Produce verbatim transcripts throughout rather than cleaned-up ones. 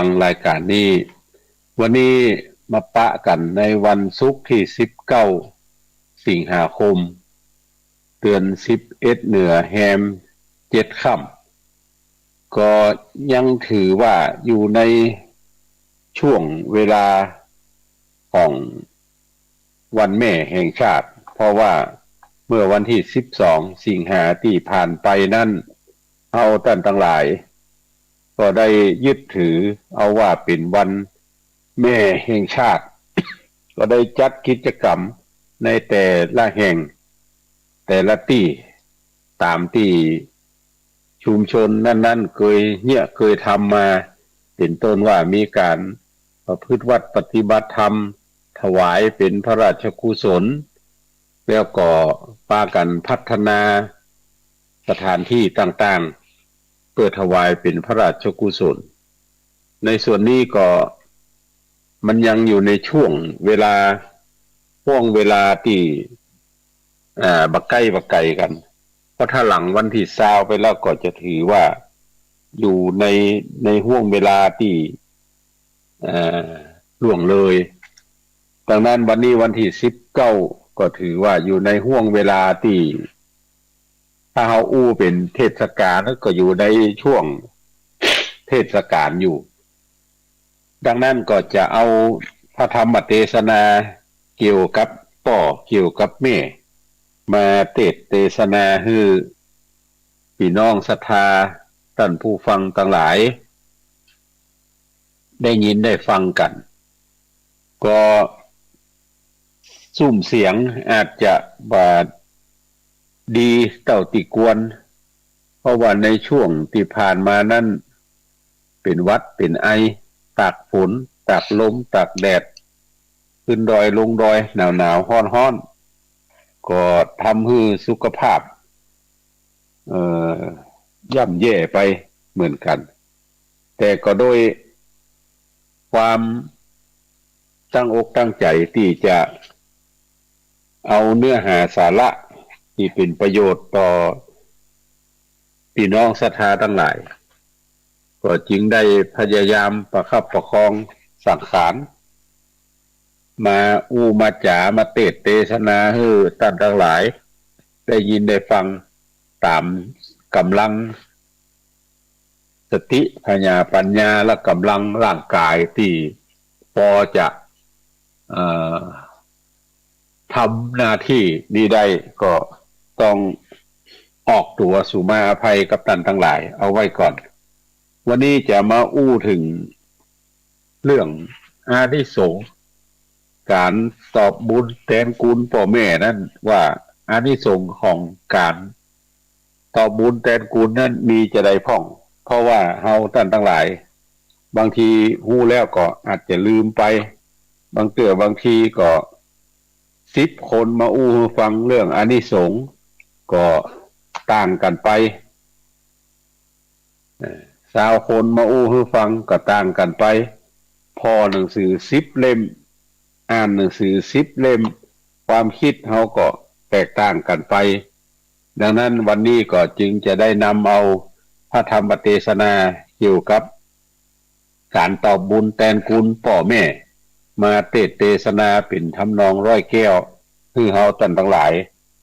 ฟังรายก๋านนี้ วันนี้มาปะกั๋นในวันศุกร์ตี้สิบเก้าสิงหาคม เดือนสิบเอ็ดเหนือแฮมเจ็ดค่ำ ก็ยังถือว่าอยู่ในช่วงเวลาของวันแม่แห่งชาติ เพราะว่าเมื่อวันตี้สิบสองสิงหาตี้ผ่านไปนั้น เฮาต้านตังหลาย ก็ได้ยึดถือเอาว่าเป๋นวันแม่แห่งชาติ ก็ได้จัดกิจกรรมในแต่ละแห่ง แต่ละตี้ ต๋ามตี้ชุมชนนั้นๆ เกยเยียะเกยทำมา เป๋นต้นว่ามีก๋านประพฤติวัตรปฏิบัติธรรม ถวายเป๋นพระราชกุศล แล้วก็ปากั๋นพัฒนาสถานตี้ต่างๆ เปื้อถวายเป๋นพระราชกุศล ในส่วนนี้ก็มันยังอยู่ในช่วงเวลา ฮ่วงเวลาตี้ อ่า บ่ใก้บ่ไก๋กั๋น เพราะถ้าหลังวันตี้ซาวไปแล้วก็จะถือว่าอยู่ใน ในฮ่วงเวลาตี้ เอ่อ ล่วงเลย ดังนั้นวันนี้วันตี้สิบเก้า ก็ถือว่าอยู่ในฮ่วงเวลาตี้ ถ้าเฮาอู้เป๋นเทศกาลก็อยู่ในช่วงเทศกาลอยู่ ดังนั้นก็จะเอาพระธรรมเตสนาเกี่ยวกับป้อเกี่ยวกับแม่ มาเตสน์เตสนาหื้อปี้น้องศรัทธาต้านผู้ฟังตังหลาย ได้ยินได้ฟังกั๋น ก็ซุ่มเสียงอาจจะบ่ดีเต้าตี้ควร เพราะว่าในช่วงตี้ผ่านมานั้น เป๋นหวัดเป๋นไอ ตากฝน ตากลม ตากแดด ขึ้นดอยลงดอย หนาวๆ ฮ้อนๆ ก็ทำหื้อสุขภาพ เอ่อ ย่ำแย่ไปเหมือนกั๋น แต่ก็โดยความตั้งอกตั้งใจ๋ตี้จะเอาเนื้อหาสาระตี้เป๋นประโยชน์ต่อปี้น้องศรัทธาตังหลาย ก็จึงได้พยายามประคับประคองสังขาร มาอู้มาจ๋า มาเตสน์เตสนาหื้อต้านตังหลาย ได้ยินได้ฟังต๋ามก๋ำลังสติ ผญาปั๋ญญา และก๋ำลังร่างก๋ายตี้ปอจะ เอ่อ ทำหน้าตี้นี้ได้ ก็ต้องออกตั๋วสุมาอภัยกับต้านตังหลายเอาไว้ก่อน วันนี้จะมาอู้เถิงเรื่องอานิสงส์ก๋านตอบบุญแตนกูลป้อแม่นั้น ว่าอานิสงส์ของก๋านตอบบุญแตนกูลนั้นมีจาใดพ่อง เพราะว่าเฮาต้านตังหลาย บางทีฮู้แล้วก็อาจจะลืมไป บางเตื้อบางทีก็สิบคนมาอู้หื้อฟังเรื่องอานิสงส์ ก็ต่างกั๋นไป เอ่อ ซาวคนมาอู้หื้อฟังก็ต่างกั๋นไป ผ่อหนังสือสิบเล่ม อ่านหนังสือสิบเล่ม ความกึ๊ดเฮาก็แตกต่างกั๋นไป ดังนั้นวันนี้ก็จึงจะได้นำเอาพระธรรมเตสนาเกี่ยวกับก๋านตอบบุญแตนกูลป้อแม่ มาเตสน์เตสนาเป๋นทำนองร้อยแก้ว หื้อเฮาต้านตังหลาย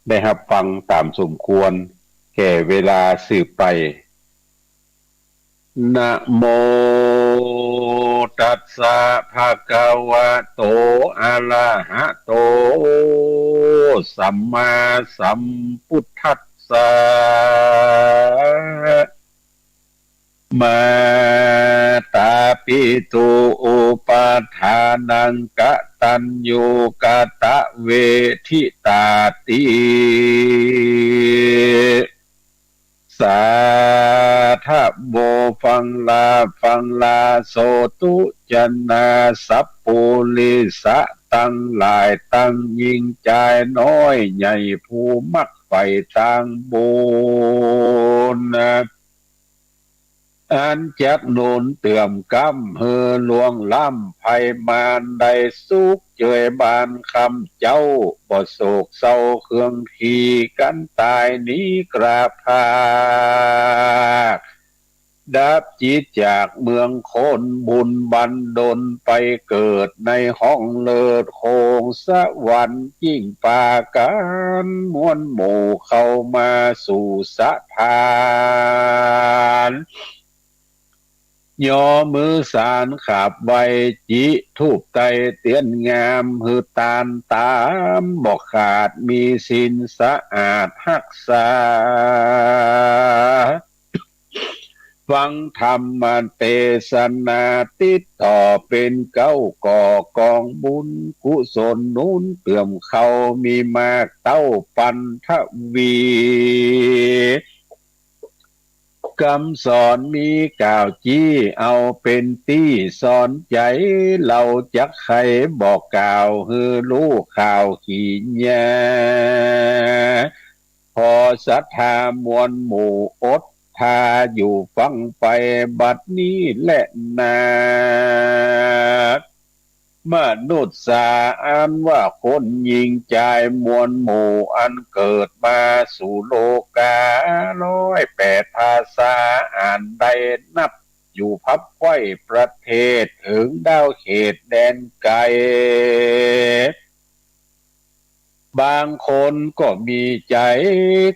ได้ฮับฟังต๋ามสมควรแก่เวลาสืบไป นะโม ตัสสะ ภะคะวะโต อะระหะโต สัมมาสัมพุทธัสสะ มาตาปิตุ อุปัฏฐานัง กตัญญู กะตะเวทิตาติ สาธะโม ฟังลา ฟังลา โสตุ จนา สัปปุริสะตังหลาย ตังญิงจายน้อยใหญ่ ผู้มักใฝ่ตางบุญนะ อันจักหนุนเตื้อมก๊ำหื้อล่วงล้ำภัยมารได้สุขเจยบานค่ำเจ๊า บ่โศกเศร้าเคืองขีกั๋นต๋ายหนีกระพราก ดับจิตจากเมืองคน บุญบันดลไปเกิดในห้องเลิศโคงสวรรค์ ยิ่งปากั๋นมวลหมู่เข้ามาสู่สถาน ยอมือสานขาบไหว้ จิทูปไต้เตียนงาม หื้อตานต๋ามบ่ขาด มีศีลสะอาดฮักษา ฟังธรรมเตสนา ติดต่อเป๋นเก๊าก่อกองบุญ กุศลหนุนเติมเข้า มีมากเต้าปันทวี กำสอนมีกล่าวจี้ เอาเป๋นตี้สอนใจ๋ เฮาจักใค่บอกกล่าว หื้อฮู้ข่าวขีญา ขอศรัทธามวลหมู่อดถ้าอยู่ฟังไปบัดนี้แลนา มนุษย์สาอันว่าคนญิงจาย มวลหมู่อันเกิดมาสู่โลกา ร้อยแปดภาษาอันได้นับ อยู่พับไขว้ประเทศ เถิงดาวเขตแดนไก๋ บางคนก็มีใจ๋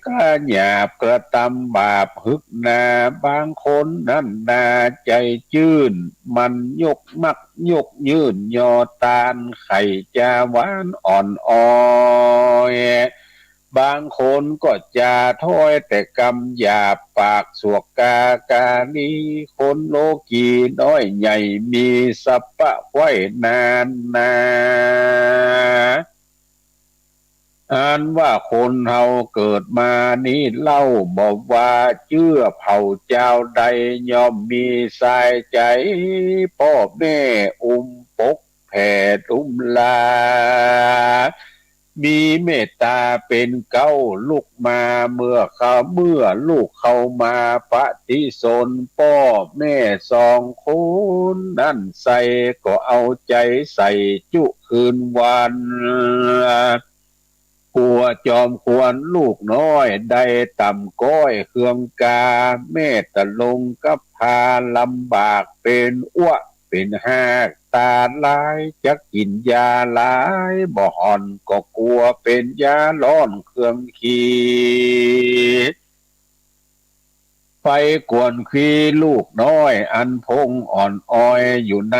กระหยาบกระตำบาปหึกหนา บางคนนั้นนาใจ๋จื้น มันยกมักยกยื่นยอตาน ใค่จาหวานอ่อนอ้อย บางคนก็จาถ้อยแต่กำหยาบ ปากสวกกากาลี คนโลกีน้อยใหญ่ มีสัพพะไขว้นานนา อันว่าคนเฮาเกิดมานี้เล่า บ่ว่าเจื้อเผ่าจาวใด ย่อมมีสายใจ๋ ป้อแม่อุ้มปกแผ่ดุมลา มีเมตต๋าเป๋นเก๊า ลุกมาเมื่อเขา เมื่อลูกเข้ามาปฏิสน ป้อแม่สองคนนั้นใส่ ก็เอาใจ๋ใส่จุคืนวัน กั๋วจอมควรลูกน้อย ได้ต่ำก้อยเครื่องกา แม่ตะลงกับพาลำบาก เป๋นอ้วเป๋นฮาก ต๋าลายจักกิ๋นยาหลายบ่ห่อน ก็กั๋วเป๋นยาร้อนเครื่องขี ไปกวนขีลูกน้อย อันพงอ่อนอ้อยอยู่ใน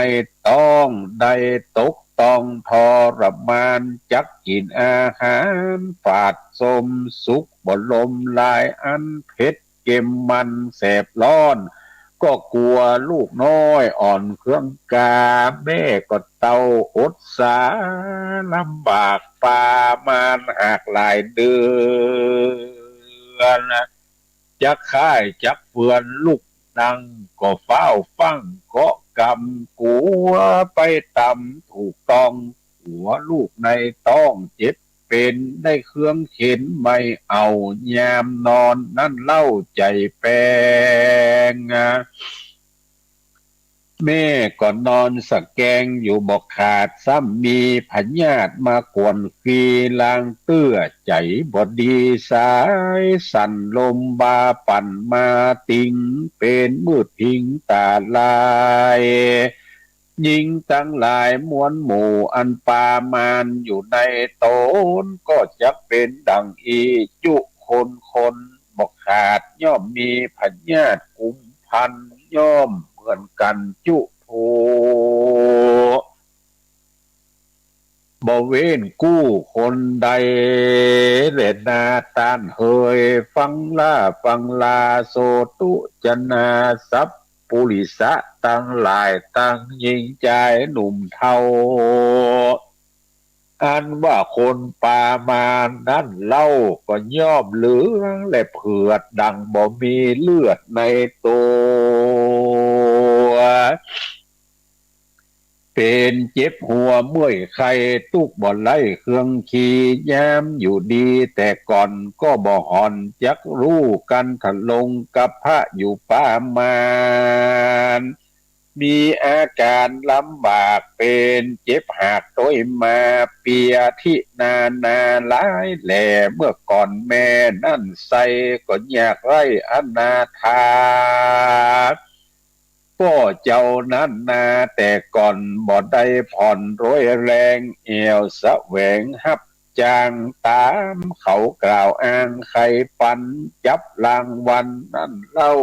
ต๊อง ได้ตกต้องทรมาน จักกิ๋นอาหารฝาดส้ม สุกบ่ลมหลายอัน เผ็ดเก็มมันแสบร้อน ก็กั๋วลูกน้อยอ่อนเครื่องกา แม่ก็เต้าอดสาลำบาก ปามานหากหลายเดือน จักค่ายจักเฟือนลุกนั่ง ก็ฟ้าวฟั่งเกาะกำ กั๋วไปตำถูกต้อง กั๋วลูกในต๊องเจ็บเป๋น ได้เครื่องเข็นไม่เอา ยามนอนนั้นเล่าใจ๋แปง แม่ก็นอนสะแกงอยู่บ่ขาด ซ้ำมีพยาธิมากวนขี ลางเตื้อใจ๋บ่ดี สายสั่นลมบาปั่นมา ติงเป๋นมืดพิงต๋าลาย ญิงตังหลายมวลหมู่ อันปามานอยู่ในต๋น ก็จักเป๋นดั่งอี้จุคนคนบ่ขาด ย่อมมีพยาธิกุมพัน ย่อมเหมือนกั๋นจุ ผู้บ่เว้นกู้คนใดแลนา ต้านเหยฟังล่าฟังลา โสตุจนา สัพปุริสะตังหลาย ตังญิงจายหนุ่มเฒ่า อันว่าคนปามานนั้นเล่า ก็ย่อมเหลืองและเผือด ดั่งบ่มีเลือดในตั๋ว เป๋นเจ็บหัวเมื่อยไข้ ตุ๊กบ่ไล้เครื่องขี ยามอยู่ดีแต่ก่อน ก็บ่ห่อนจักฮู้ กั๋นทะลงกับพระอยู่ปามาน มีอาก๋านลำบากเป๋น เจ็บหากตวยมา เปียทินานาหลายแหล่ เมื่อก่อนแม่นั้นไส้ ก็ยากไร้อนาถา ป้อเจ้านั้นนา แต่ก่อนบ่ได้ผ่อนรวยแรง แอ่วแสวงฮับจ้าง ต๋ามเขากล่าวอ้าง ใค่ปันจับรางวัล นั้นเล่า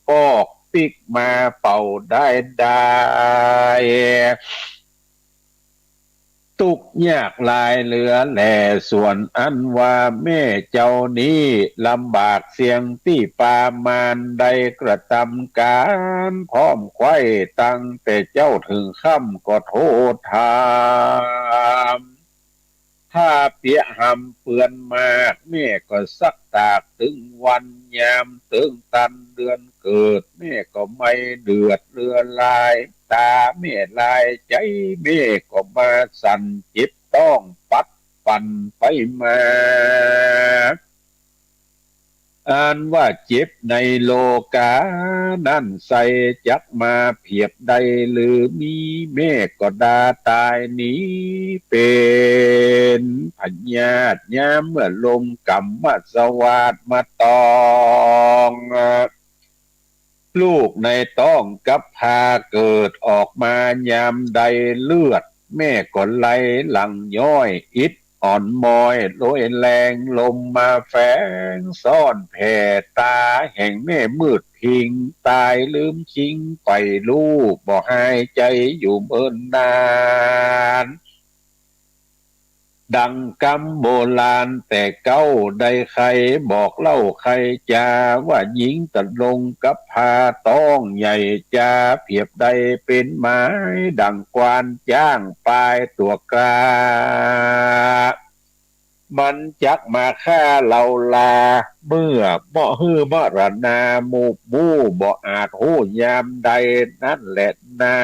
ปอกปิ๊กมาเป่าได้ดาย ตุ๊กข์ยากหลายเหลือแหล่ ส่วนอันว่าแม่เจ้านี้ ลำบากเสี้ยงตี้ปามาร ได้กระตำก๋านพร้อมใคว่ ตั้งแต่เจ๊าเถิงค่ำก็โทษถาม ถ้าเปียหำเปื้อนมาก แม่ก็ซักตากตึงวัน ยามเติงตันเดือนเกิด แม่ก็ไม่เดือดเลือลาย ต๋าแม่ลาย ใจ๋แม่ก็บ่าสั่น เจ็บต๊องปัดปั่นไปมา อันว่าเจ็บในโลก๋านั้นไส้ จักมาเผียบได้หรือมี แม่ก็ด่าต๋ายหนีเป๋นพยาธิ ยามเมื่อลมก๋ำมัสวาทมาตอง ลูกในต๊องกับพาเกิดออกมายามใด เลือดแม่ก็ไหลหลั่งย้อย อิดอ่อนมอยโรยแรง ลมมาแฝงซ่อนแผ่ ต๋าแห่งแม่มืดพิง ต๋ายลืมคิงไป ลูกบ่หายใจ๋อยู่เมินนาน ดังกำโบราณแต่เก๊า ได้ใค่บอกเล่าใค่จา ว่าหญิงตะลงกับพา ต๊องใหญ่จาเผียบได้เป๋นหมาย ดังควานจ๊างปายตั๋วกล้า มันจักมาฆ่าเฮาลา เมื่อเหมาะหื้อมรณา หมู่หมู่บ่อาจฮู้ยามใด นั้นแหละนา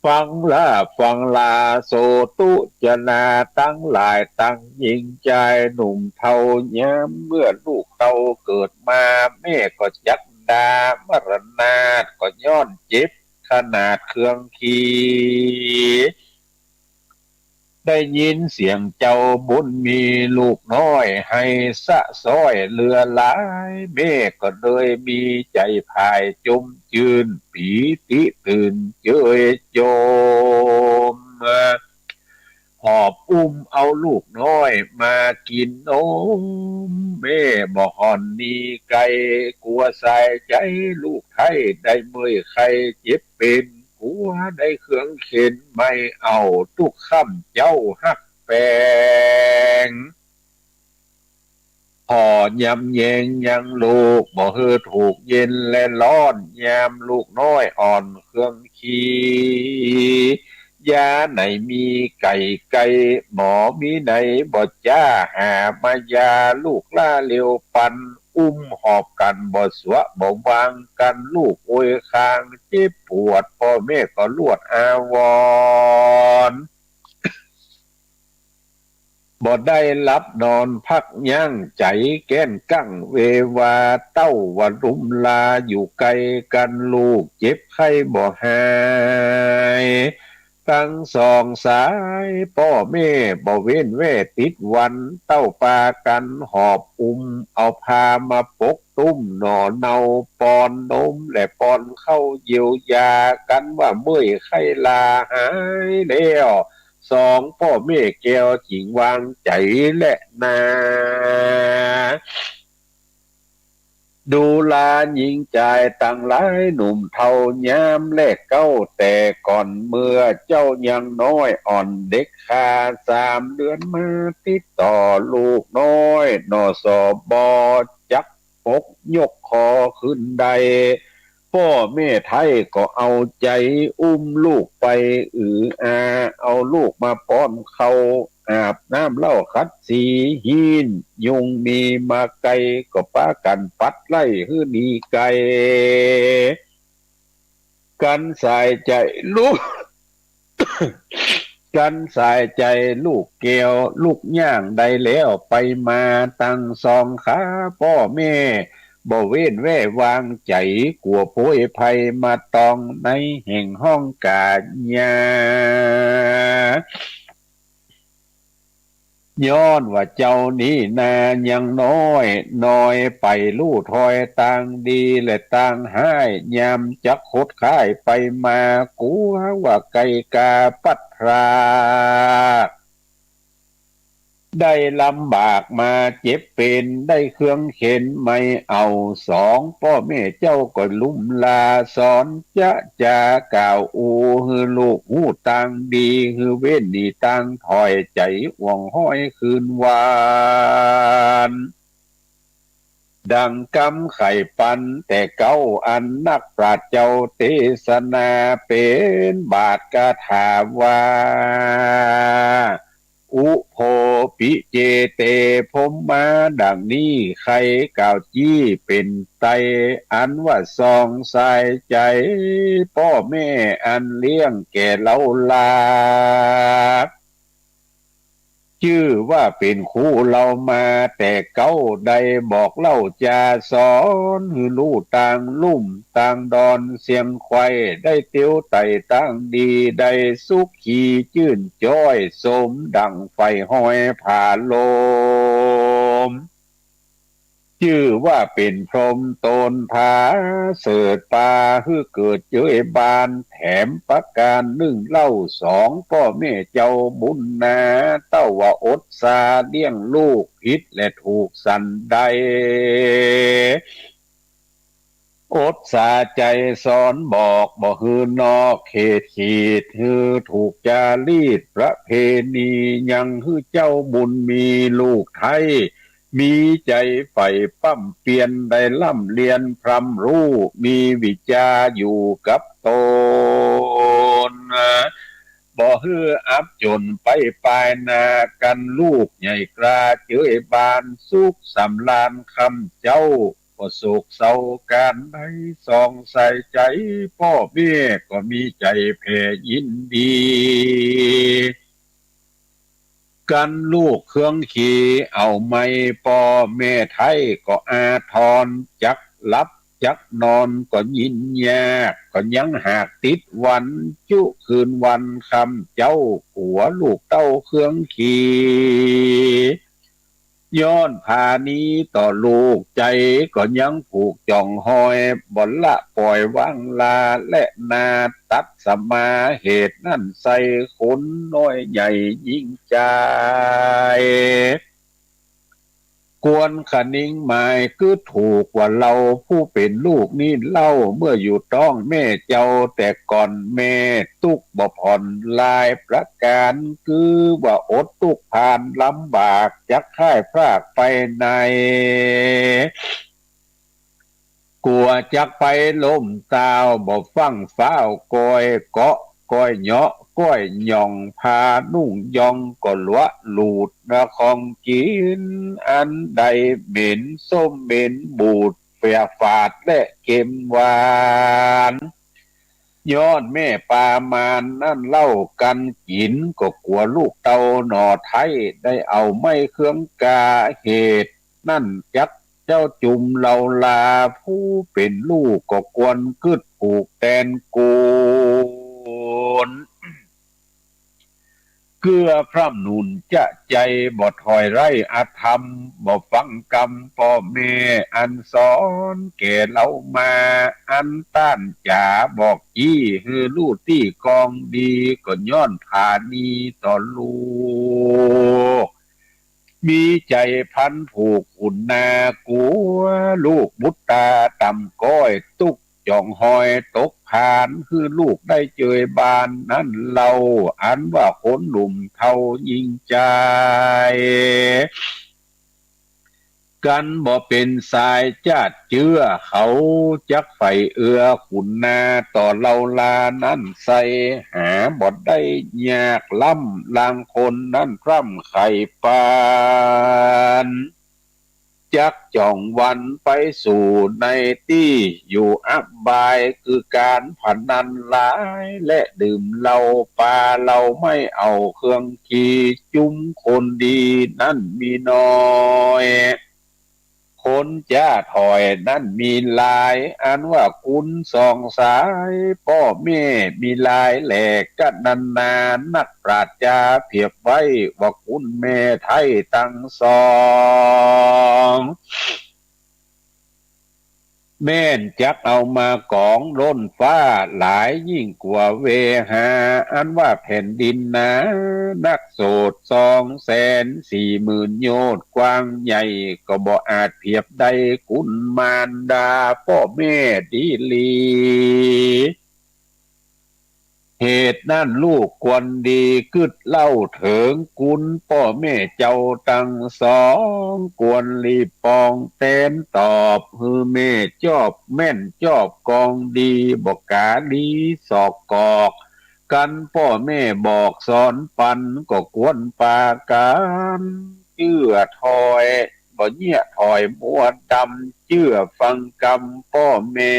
ฟังลา ฟังลา โสตุจนาตังหลาย ตังญิงจายหนุ่มเฒ่า ยามเมื่อลูกเต้าเกิดมา แม่ก็จักด่ามรณาถ ก็ย้อนเจ็บขนาดเครื่องขี ได้ยินเสียงเจ้าบุญมี ลูกน้อยไห้สะซ้อยเลือหลาย แม่ก็เลยมีใจ๋ผายจมจื้น ปีติตื่นเจยโจม หอบอุ้มเอาลูกน้อยมากิ๋นนม แม่บ่ห่อนหนีไก๋ กั๋วสายใจ๋ลูกไท้ได้เมื่อยไข้เจ็บเป๋น กั๋วได้เครื่องเข็ญ ไม่เอาตุ๊กค่ำเจ๊าฮักแปง ผ่อยำแยงยังลูก บ่หื้อถูกเย็นและฮ้อน ยามลูกน้อยอ่อนเครื่องขี ยาไหนมีไก๋ไก่ หมอมีไหนบ่จ้า หามายาลูกล้าเร็วปัน อุ้มหอบกั๋นบ่สัวบ่วาง กั๋นลูกโอยคาง เจ็บปวดป้อแม่ก็ลวดอาวรณ์ บ่ได้หลับนอนพักยั้ง ใจ๋แก้นกั้งเววา เต้าว่าลุ่มลาอยู่ไก๋กั๋น ลูกเจ็บไข้บ่หาย ตังสองสายป้อแม่บ่เว้นแว่ติดวัน เต้าปากั๋นหอบอุ้ม เอาผ้ามาปกตุ้มหน่อเนา ป้อนนมและป้อนข้าวเยียวยา กั๋นว่าเมื่อยไข้ลาหายแล้ว สองป้อแม่แก้วจึงวางใจ๋แลนา ดูราญิงจายตังหลายหนุ่มเฒ่ายามแลเก๊า แต่ก่อนเมื่อเจ้ายังน้อยอ่อนเด็กคา สามเดือนมาติดต่อลูกน้อย หน่อสอบ่จักปกยกคอขึ้นได้ ป้อแม่ไท้ก็เอาใจ๋อุ้มลูกไปอืออา เอาลูกมาป้อนข้าว อาบน้ำเล้าขัดสี ฮี้นยุงมีมาไก๋ ก็ปากั๋นปัดไล่หื้อหนีไก๋ กั๋นสายใจ๋ลูก กั๋นสายใจ๋ลูกแก้ว ลุกย่างได้แล้วไปมา ตังสองขาป้อแม่ บ่เว้นแว่วางใจ๋ กั๋วโผยภัยมาตอง ในแห่งห้องก๋าญา ย้อนว่าเจ้านี้นายังน้อย น้อยไปฮู้ถ้อยตางดีและตางฮ้าย ยามจักคดค้ายไปมา กั๋วว่าไก่ก๋าปัดพราก ได้ลำบากมาเจ็บเป๋น ได้เครื่องเข็ญไม่เอา สองป้อแม่เจ้าก็ลุ่มลา สอนจะจากล่าวอู้ หื้อลูกฮู้ตางดี หื้อเว้นหนีตางถ้อย ใจ๋อ่วงฮ้อยคืนวาน ดังกำไขปันแต่เก๊า อันนักปราชญ์เจ้าเตสนา เป๋นบาทคาถาว่า อุโภ ปิ เจ เต พรหมา ดังนี้ใค่กล่าวจี้เป๋นไต อันว่าส่องสายใจ๋ ป้อแม่อันเลี้ยงแก่เฮาลา จื้อว่าเป๋นครูเฮามาแต่เก๊า ได้บอกเล่าจาสอน หื้อฮู้ตางลุ่มตางดอน เสียงไขว่ได้เตียวไต่ตางดี ได้สุขีจื้นจ้อย สมดั่งใฝ่ฮ้อยผาลม จื้อว่าเป๋นพรหมต๋นผาเสริฐปา หื้อเกิดเจยบาน แถมประก๋านนึ่งเล่า สองป้อแม่เจ้าบุญนา เต้าว่าอดสาเลี้ยงลูก ผิดและถูกสันใด อดสาใจ๋สอนบอก บ่หื้อนอกเขตขีด หื้อถูกจารีตประเพณี ยังหื้อเจ้าบุญมีลูกไท้ มีใจ๋ใฝ่ป้ำเปียร ได้ร่ำเรียนพร่ำฮู้ มีวิชาอยู่กับต๋น บ่หื้ออับจ๋นไปปายหน้า กั๋นลูกใหญ่กล้าเจยบาน สุขสำราญค่ำเจ๊า บ่โศกเศร้าก๋านใด ส่องสายใจ๋ป้อแม่ ก็มีใจ๋แผ่ยินดี กั๋นลูกเครื่องขี่เอาไหม ป้อแม่ไท้ก็อาทร จักหลับจักนอนก็ยินยาก ก็ยังหากติดหวั่น จุคืนวันค่ำเจ๊า กั๋วลูกเต้าเครื่องขี่ ย้อนผานี้ต่อลูก ใจ๋ก็ยังผูกจ๋องฮ้อย บ่ละป่อยวางลา และนาตัดสมา เหตุนั้นใส่คนน้อยใหญ่ยิ่งจาย ควรคะนิงหมายกึ๊ดถูกว่าเฮาผู้เป๋นลูกนี้เล่า เมื่ออยู่ต๊องแม่เจ้าแต่ก่อน แม่ตุ๊กข์บ่ผ่อนหลายประก๋าน คือว่าอดตุ๊กข์ผ่านลำบาก จักฮ้ายพรากไปไหน กั๋วจักไปล้มตาว บ่ฟั่งฟ้าวก้อยเกาะ ก้อยเหยาะก้อยหย่อง ผ้านุ่งย่องก็หลวะหลูด นะของกิ๋นอันใดเหม็นส้มเหม็นบูด เปียฝาดและเค็มหวาน ย้อนแม่ปลามารนั้นเล่า กั๋นกิ๋นก็กั๋วลูกเต้าหน่อไท้ ได้เอาไม้เครื่องกา เหตุนั้นจักเจ้าจุมเฮาลา ผู้เป๋นลูกก็ควรกึ๊ดผูกแตนกูล เกื้อพร่ำหนุนจะใจ๋ บ่ถอยไร้อธรรม บ่ฟั่งกำป้อแม่อันสอนแก่เฮามา อันต้านจ๋าบอกจี้ หื้อฮู้ตี้กองดี ก็ย้อนผานี้ต่อลูก มีใจ๋พันผูกขุนนา กั๋วลูกบุตรต๋าต่ำก้อย ตุ๊กจ๋องฮ้อยตกผาน หื้อลูกได้เจยบานนั้นเล่า อันว่าคนหนุ่มเฒ่ายิ่งจาย กั๋นบ่เป๋นสายจาติเจื้อ เขาจักใฝ่เอื้อขุนนา ต่อเฮาลานั้นใส่ หาบ่ได้ยากล้ำ ลางคนนั้นพร่ำไขปาน จักจ๋องหวันไปสู่ในตี้อยู่อับบาย คือก๋านพนันหลายและดื่มเหล้า ปาเหล้าไม่เอาเครื่องขี่ จุมคนดีนั้นมีน้อย คนจ๋าถ้อยนั้นมีหลาย อันว่ากุณสองสายป้อแม่มีหลายแหล่ กะนันนานักปราชญ์จาเปียบไว้ ว่ากุณแม่ไท้ตังสอง แม่นจักเอามากองล้นฟ้า หลายยิ่งกว่าเวหา อันว่าแผ่นดินหนานักโสด สองแสนสี่หมื่นโยชน์กว้างใหญ่ ก็บ่อาจเปียบได้กุณมารดาป้อแม่ดีหลี เหตุนั้นลูกควรดีกึ๊ดเล่าเถิงกุณป้อแม่เจ้าตังสอง ควรรีบปองแตนตอบ หื้อแม่จอบแม่นจอบกองดี บ่ก๋าลีสอกกอก กันป้อแม่บอกสอนปัน ก็ควรปากั๋นเจื้อถ้อย บ่เยียะถ้อยมัวดำ เจื้อฟังกำป้อแม่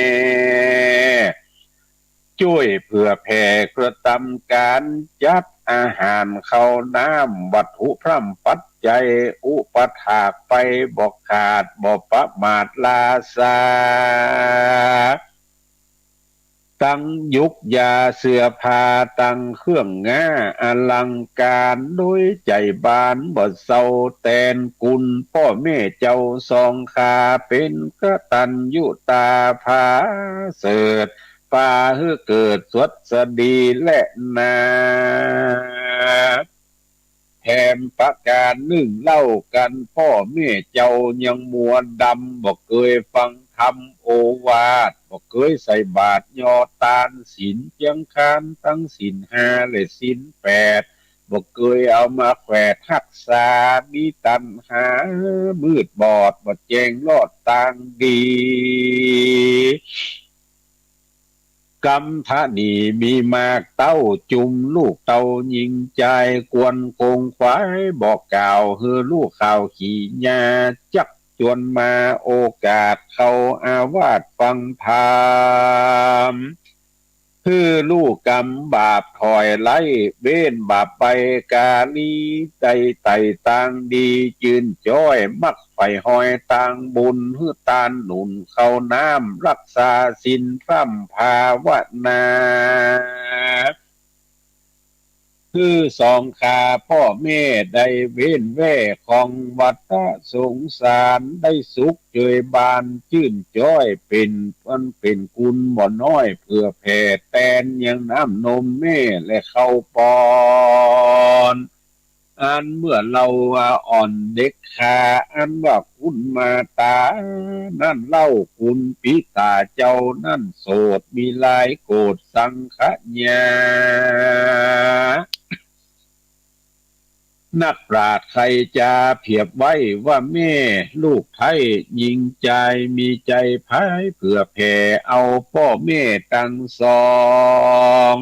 จ้วยเผื่อแผ่กระตำก๋าน จัดอาหารข้าวน้ำ วัตถุพร่ำปัจจัย อุปถากไปบ่ขาด บ่ประมาทลาซา ตังหยุกยาเสื้อผ้า ตังเครื่องง้าอลังก๋าน โดยใจ๋บานบ่เซาแตนกุณป้อแม่เจ้าสองข้า เป๋นกตัญญูต๋าผาเสริฐ ปาหื้อเกิดสวัสดีแลนา แถมประก๋านนึ่งเล่ากั๋น ป้อแม่เจ้ายังมัวดำ บ่เกยฟังธรรมโอวาท บ่เกยใส่บาตรยอดตาน ศีลเจียงคานตังศีลห้าและศีลแปด บ่เกยเอามาแขวดฮักษา มีตัณหามืดบอด บ่แจ้งลอดตางดี กำพะหนี้มีมากเต้า จุมลูกเต้าญิงจาย ควรคงขวายบอกกล่าว หื้อฮู้ข่าวขี่ยา จักจวนมาโอกาส เข้าอาวาสฟังธรรม หื้อฮู้กำบาปถอยไล่ เว้นบาปไปก๋าลี ได้ไต่ตางดีจื้นจ้อย มักใฝ่ฮอยตางบุญ หื้อตานหนุนข้าวน้ำ ฮักษาศีลพร่ำภาวนา หื้อสองข้าป้อแม่ได้เว้นแว่ของวัฏสงสาร ได้สุขเจยบานจื้นจ้อย เป๋นอันเป๋นกุณบ่น้อย เผื่อแผ่แตนยังน้ำนมแม่และข้าวป้อน อันเมื่อเยาว์อ่อนเด็กข้า อันว่ากุณมาต๋านั้นเล่า กุณปิต๋าเจ้านั้นโสด มีลายโกรธสังขยา นักปราชญ์ใค่จาเปียบไว้ว่าแม่ลูกไท้ญิงจาย มีใจ๋ผายเผื่อแผ่เอาป้อแม่ตังสอง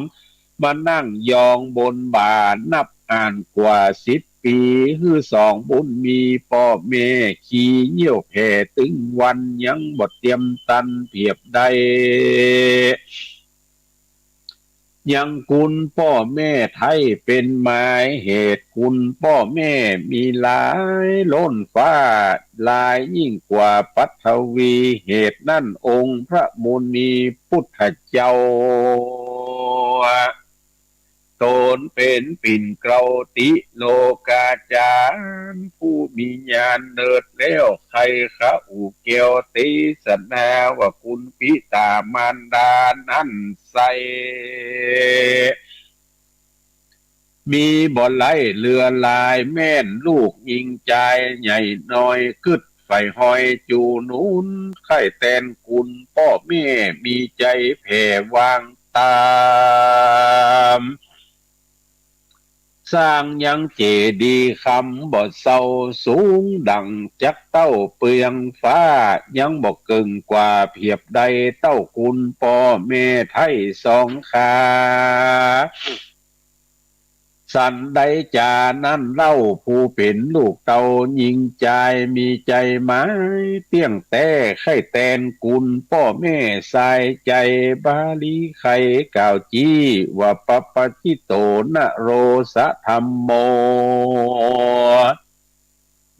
มานั่งยองบนบ่านับอ่านกว่าสิบปี๋ หื้อสองบุญมีป้อแม่ ขี่เยี่ยวแผ่ตึงวันยังบ่เตียมตันเปียบได้ ยังกุณป้อแม่ไท้เป๋นหมายเหตุ กุณป้อแม่มีหลายล้นฟ้า หลายยิ่งกว่าปัทวี เหตุนั้นองค์พระมุนีพุทธเจ้า ต๋นเป๋นปิ่นเกล้าติโลกาจารย์ ผู้มีญาณเนิดแล้ว ใค่คะอู้แก้วเตสนา ว่ากุณปิต๋ามารดานั้นไส้ มีบ่ไร้เหลือหลาย แม่นลูกญิงจายใหญ่น้อย กึ๊ดใฝ่ฮอยจูหนุน ใค่แตนกุณป้อแม่ มีใจ๋แผ่วางต๋าม สร้างยังเจดีย์คำบ่เซา สูงดั่งจักเต้าเปืองฟ้า ยังบ่เกิ่งกว่าเปียบได้ เต้ากุณป้อแม่ไท้สองข้า สันใดจานั้นเล่า ผู้เป๋นลูกเต้าญิงจาย มีใจ๋หมายเตี้ยงแต๊ ใค่แตนกุณป้อแม่สายใจ๋ บาลีใค่กล่าวจี้ ว่า ปัปปะจิตโต นโรสะธัมโม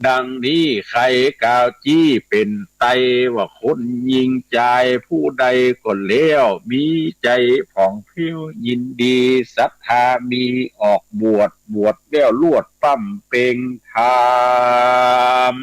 ดังนี้ใค่กล่าวจี้เป๋นไตว่าคนญิงจายผู้ใดก็แล้ว มีใจ๋ผ่องแผ้วยินดี ศรัทธามีออกบวช บวชแล้วลวดปล้ำเปล่งธรรม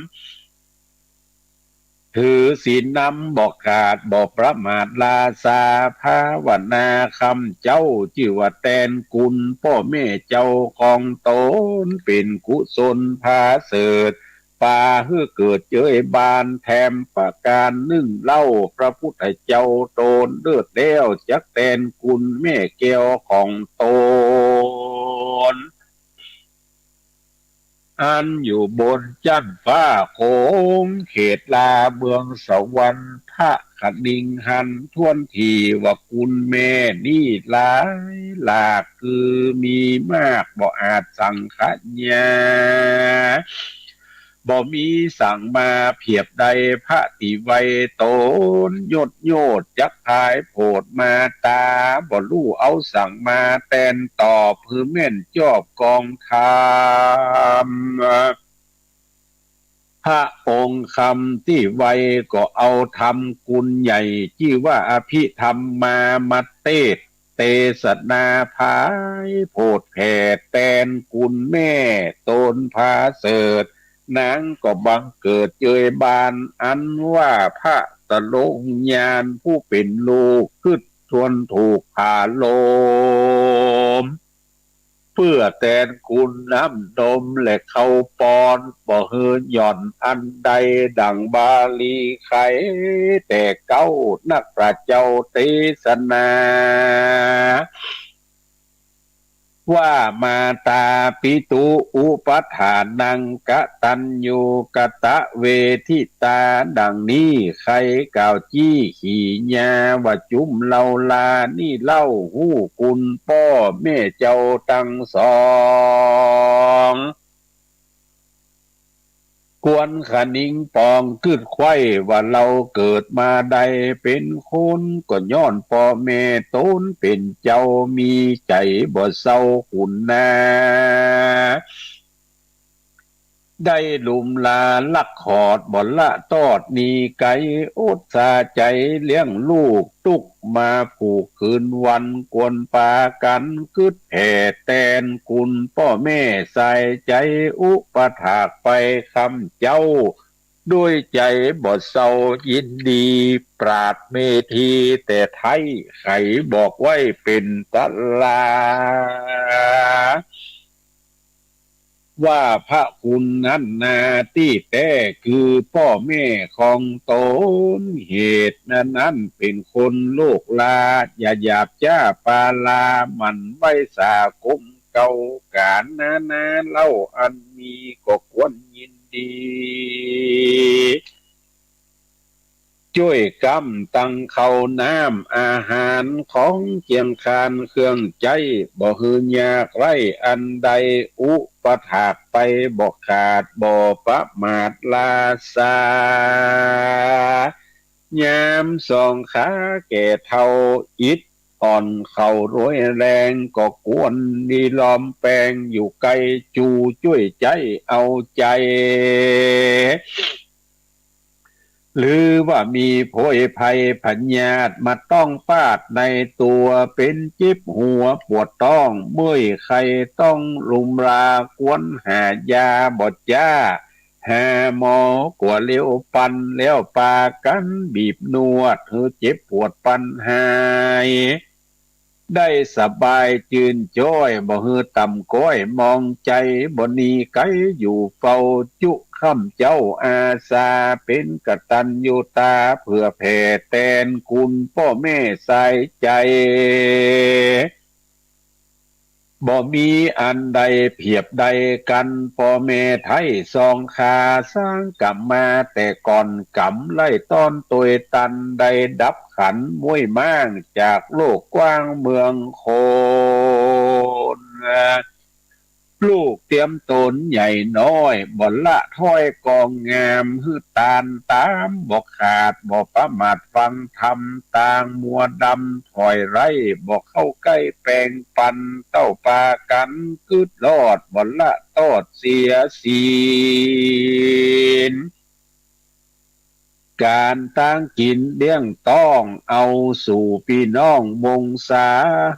ถือศีลนำบ่ขาดบ่ประมาทลาซา ภาวนาคำเจ้าจื้อว่าแตนคุณป้อแม่เจ้าของต๋น เป๋นกุศลผาเสริฐ ปาหื้อเกิดเจยบานแถมประก๋านนึ่งเล่า พระพุทธเจ้าต๋นเลิศแล้วจักแตนคุณแม่แก้วของต๋น อันอยู่บนจั๊นฟ้าโขง เขตลาเมืองสวรรค์ พระขนิงหันถ้วนทีว่าคุณแม่นี้หลายหลาก คือมีมากบ่อาจสังขยา บ่มีสังมาเผียบใด พระตี้ไหว้ต๋นยดโยดจักพายโผดมา ต๋าบ่ฮู้เอาสังมาแตนตอบ หื้อแม่นจอบกองธรรม พระองค์คำตี้ไหว้ก็เอาธรรมคุณใหญ่ จื้อว่าอภิธรรมามาเตสน์ เตสนาพายโผดแผ่แตนคุณแม่ต๋นผาเสริฐ นางก็บังเกิดเจยบาน อันว่าพระสโลงญาณผู้เป๋นลูก กึ๊ดทวนถูกผาโลม เปื้อแตนคุณน้ำนมและข้าวปอน บ่หื้อหย่อนอันใด ดังบาลีไข แต่เก๊านักพระเจ้าเตสนา ว่ามาตาปิตุอุปัฏฐานัง กตัญญูกตเวทิตา ดังนี้ใค่กล่าวจี้ขีญาว่าจุมเฮาลานี้เล่า ฮู้คุณป้อแม่เจ้าตังสอง ควรขนิงปองกึ๊ดใค่ว่าเฮาเกิดมาได้เป๋นคน ก็ย้อนป้อแม่ต๋นเป๋นเจ้า มีใจ๋บ่เศร้าคุณนา ได้ลุ่มลาลักขอด บ่ละตอดหนีไก๋ อดสาใจ๋เลี้ยงลูก ตุ๊กข์มาผูกคืนวัน ควรปากั๋นกึ๊ดแผ่แตนคุณป้อแม่สายใจ๋ อุปถากไปคำเจ้า ด้วยใจ๋บ่เศร้ายินดี ปราดเมธีแต่ไท้ ไขบอกไว้เป๋นตรา ว่าพระคุณนั้นนาตี้แต๊ คือป้อแม่ของต๋น เหตุนั้นเป๋นคนโลกลา อย่าหยาบจ๊าปาลา หมั่นไหว้สาคมเก่า ก๋านนานาเล่าอันมีก็ควรยินดี จ้วยกำตังข้าวน้ำอาหาร ของเคียงคานเครื่องใจ๊ บ่หื้อยากไร้อันใด อุปถากไปบ่ขาด บ่ประมาทลาซา ยามสองขาแก่เฒ่า อิดอ่อนเข้ารวยแรง ก็ควรดีลอมแปง อยู่ใก้จูจ้วยใจ๊เอาใจ๋ หรือว่ามีโผยภัยพยาธิมาต้องปาดในตั๋ว เป๋นเจ็บหัวปวดต๊อง เมื่อยไข้ต้องลุมลา ควรหายาบ่จ๊า หาหมอกั๋วเร็วปัน แล้วปากั๋นบีบนวด หื้อเจ็บปวดปันหาย ได้สบายจื้นจ้อย บ่หื้อต่ำก้อยมองใจ๋ บ่หนีไก๋อยู่เฝ้า จุค่ำเจ๊าอาสา เป๋นกตัญญูตา เผื่อแผ่แตนคุณป้อแม่สายใจ๋ บ่มีอันใดเผียบใดกั๋น ป้อแม่ไท้สองขา สร้างก๋รรมมาแต่ก่อนก๋ำ ไล่ต้อนตวยตัน ได้ดับขันม้วยม้าง จากโลกกว้างเมืองคน เอ่อ ลูกเตียมต๋นใหญ่น้อย บ่ละถ้อยกองงาม หื้อตานต๋ามบ่ขาด บ่ประมาทฟังธรรม ตางมัวดำถอยไร้ บ่เข้าใก้แปงปัน เต้าปากั๋นกึ๊ดรอด บ่ละตอดเสียศีล ก๋านตางกิ๋นเลี้ยงต๊อง เอาสู่ปี้น้องมงสา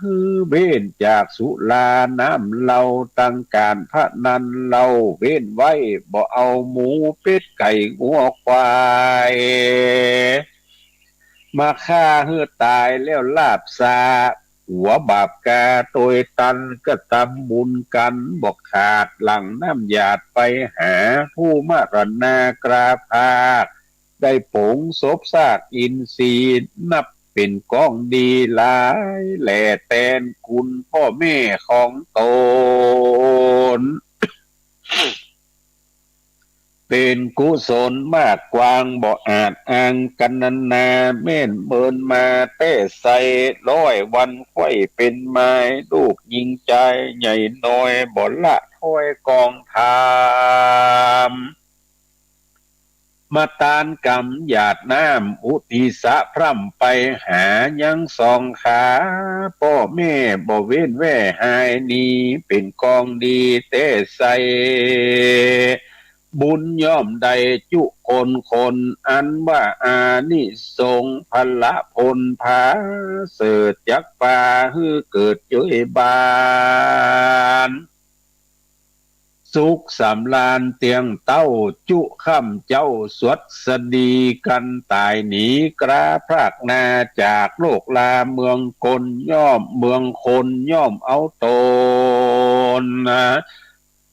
หื้อเว้นจากสุราน้ำเหล้า ตังก๋านพนันเฮาเว้นไว้ บ่เอาหมูเป็ดไก่งัวควาย มาฆ่าหื้อต๋ายแล้วลาบสา หัวบาปกาตวยตัน กระตำบุญกั๋นบ่ขาด หลังน้ำหยาดไปหา ผู้มรณากราภาค ได้ป๋งศพซากอินทรีย์ นับเป๋นกองดีหลายแล แตนคุณป้อแม่ของต๋น เป๋นกุศลมากกว้าง บ่อาจอ้างกัณนา แม่นเมินมาแต๊ไส ร้อยวันไขว้เป๋นไม้ ลูกญิงจายใหญ่น้อย บ่ละถ้อยกองธรรม มาตานกำหยาดน้ำ อุทิศะพร่ำไปหา ยังสองขา ป้อแม่บ่เว้นแว่หายหนี เป๋นกองดีแต๊ไส บุญย่อมได้จุคนคน อันว่าอานิสงส์พละผลผาเสริฐ จักปาหื้อเกิดเจยบาน สุขสำราญเตียงเต้า จุค่ำเจ๊าสวัสดีกั๋น ต๋ายหนีกราพรากนา จากโลกลาเมืองคน ย่อมเมืองคนย่อมเอาต๋นนะ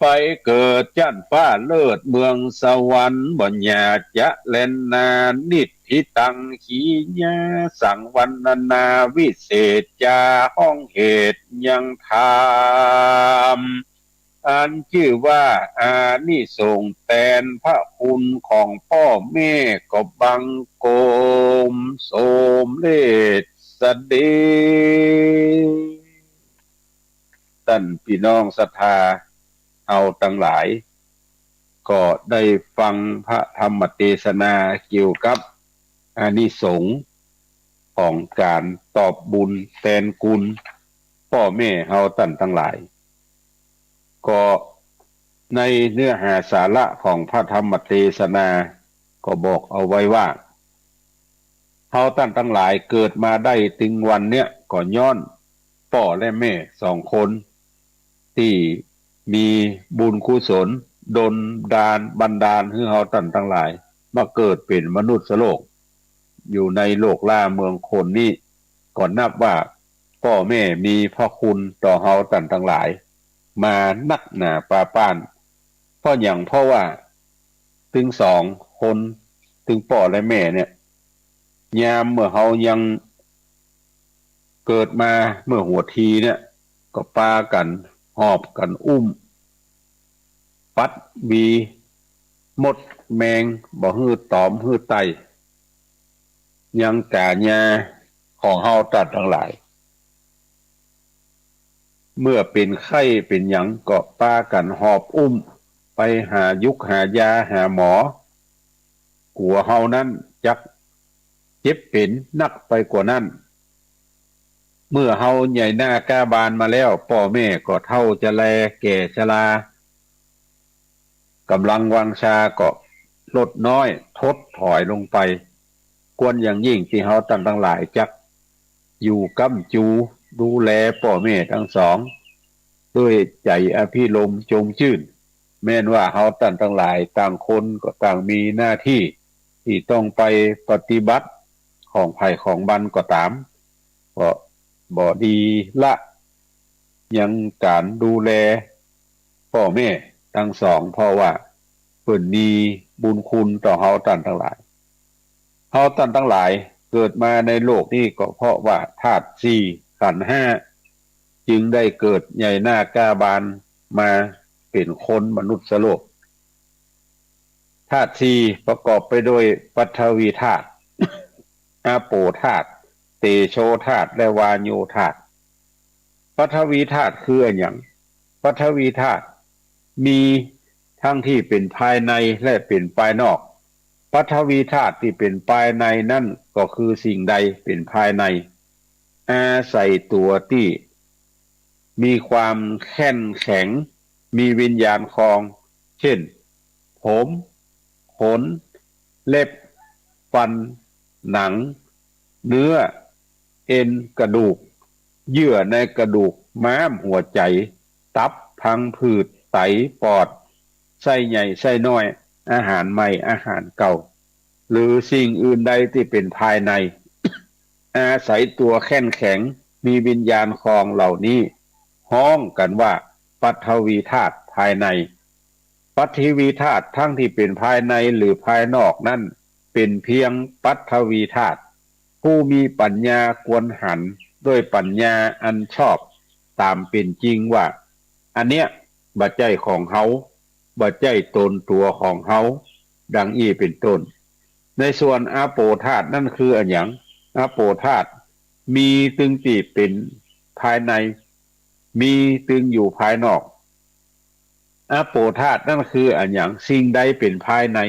ไปเกิดจั้นฟ้าเลิศเมืองสวรรค์ บ่อย่าจะแลนนา นิทธิตัง ขีญาสัง วรรณนาวิเศษจา ฮ้องเหตุยังธรรม อันจื้อว่าอานิสงส์แตนพระคุณของป้อแม่ ก็บังคมสมเร็จเสด็จ ต้านปี้น้องศรัทธาเฮาตังหลาย ก็ได้ฟังพระธรรมเตสนาเกี่ยวกับอานิสงส์ของก๋านตอบบุญแตนคุณป้อแม่เฮาต้านตังหลาย ก็ในเนื้อหาสาระของพระธรรมเตสนา ก็บอกเอาไว้ว่า เฮาต้านตังหลายเกิดมาได้ตึงวันเนี้ย ก็ย้อนป้อและแม่สองคน ตี้มีบุญกุศลดลดาลบันดาลหื้อเฮาต้านตังหลาย มาเกิดเป๋นมนุษย์โลก อยู่ในโลกลาเมืองคนนี้ ก็นับว่าป้อแม่มีพระคุณต่อเฮาต้านตังหลาย มานักหนาปาป้าน เพราะหยัง เพราะว่าตึงสองคน ตึงป้อและแม่เนี่ย ยามเมื่อเฮายังเกิดมาเมื่อหัวทีเนี่ย ก็ปากั๋นหอบกั๋นอุ้ม ปัดหวี มดแมง บ่หื้อตอมหื้อไต่ ยังก๋ายาของเฮาต้านตังหลาย เมื่อเป๋นไข้เป๋นหยังก็ปากั๋นหอบอุ้มไปหายุกหายาหาหมอ กั๋วเฮานั้นจักเจ็บเป๋นนักไปกว่านั้น เมื่อเฮาใหญ่หน้าก้าบานมาแล้ว ป้อแม่ก็เฒ่าจะแลแก่ชรา ก๋ำลังวังชาก็ลดน้อยถดถอยลงไป ควรอย่างยิ่งตี้เฮาต้านตังหลายจักอยู่ก๊ำจูดูแลป้อแม่ตังสอง ด้วยใจ๋อภิรมย์จมจื้น แม้นว่าเฮาต้านตังหลายต่างคนก็ต่างมีหน้าตี้ตี้ต้องไปปฏิบัติของใผของมันก็ต๋าม ก็บ่ดีละยังก๋านดูแลป้อแม่ตังสอง เพราะว่าเปิ้นมีบุญคุณต่อเฮาต้านตังหลาย เฮาต้านตังหลายเกิดมาในโลกนี้ก็เพราะว่าธาตุสี่ขันธ์ห้า จึงได้เกิดใหญ่หน้าก้าบานมาเป๋นคนมนุษย์โลก ธาตุสี่ประกอบไปด้วยปฐวีธาตุ อาโปธาตุ เตโชธาตุ และวาโยธาตุ ปฐวีธาตุคืออะหยัง ปฐวีธาตุ มีทั้งตี้เป๋นภายในและเป๋นภายนอก ปฐวีธาตุตี้เป๋นภายในนั้นก็คือสิ่งใดเป๋นภายใน อาศัยตั๋วตี้มีความแข็งแข็ง มีวิญญาณครอง เช่น ผม ขน เล็บ ฟัน หนัง เนื้อ เอ็น กระดูก เยื่อในกระดูก ม้าม หัวใจ๋ ตับ พังผืด ไต ปอด ไส้ใหญ่ ไส้น้อย อาหารใหม่ อาหารเก่า หรือสิ่งอื่นใดตี้เป๋นภายใน อาศัยตั๋วแข็งแข็ง มีวิญญาณครองเหล่านี้ ฮ้องกั๋นว่าปฐวีธาตุภายใน ปฐวีธาตุทั้งตี้เป๋นภายในหรือภายนอกนั้น เป๋นเพียงปฐวีธาตุ ผู้มีปั๋ญญาควรหันด้วยปั๋ญญาอันชอบต๋ามเป๋นจริงว่า อันเนี้ยบ่ใจ้ของเฮา บ่ใจ้ตนตั๋วของเฮา ดังอี้เป๋นต้น ในส่วนอาโปธาตุนั้นคืออะหยัง อาโปธาตุมีตึงตี้เป๋นภายใน มีตึงอยู่ภายนอก อาโปธาตุนั้นคืออะหยัง สิ่งใดเป๋นภายใน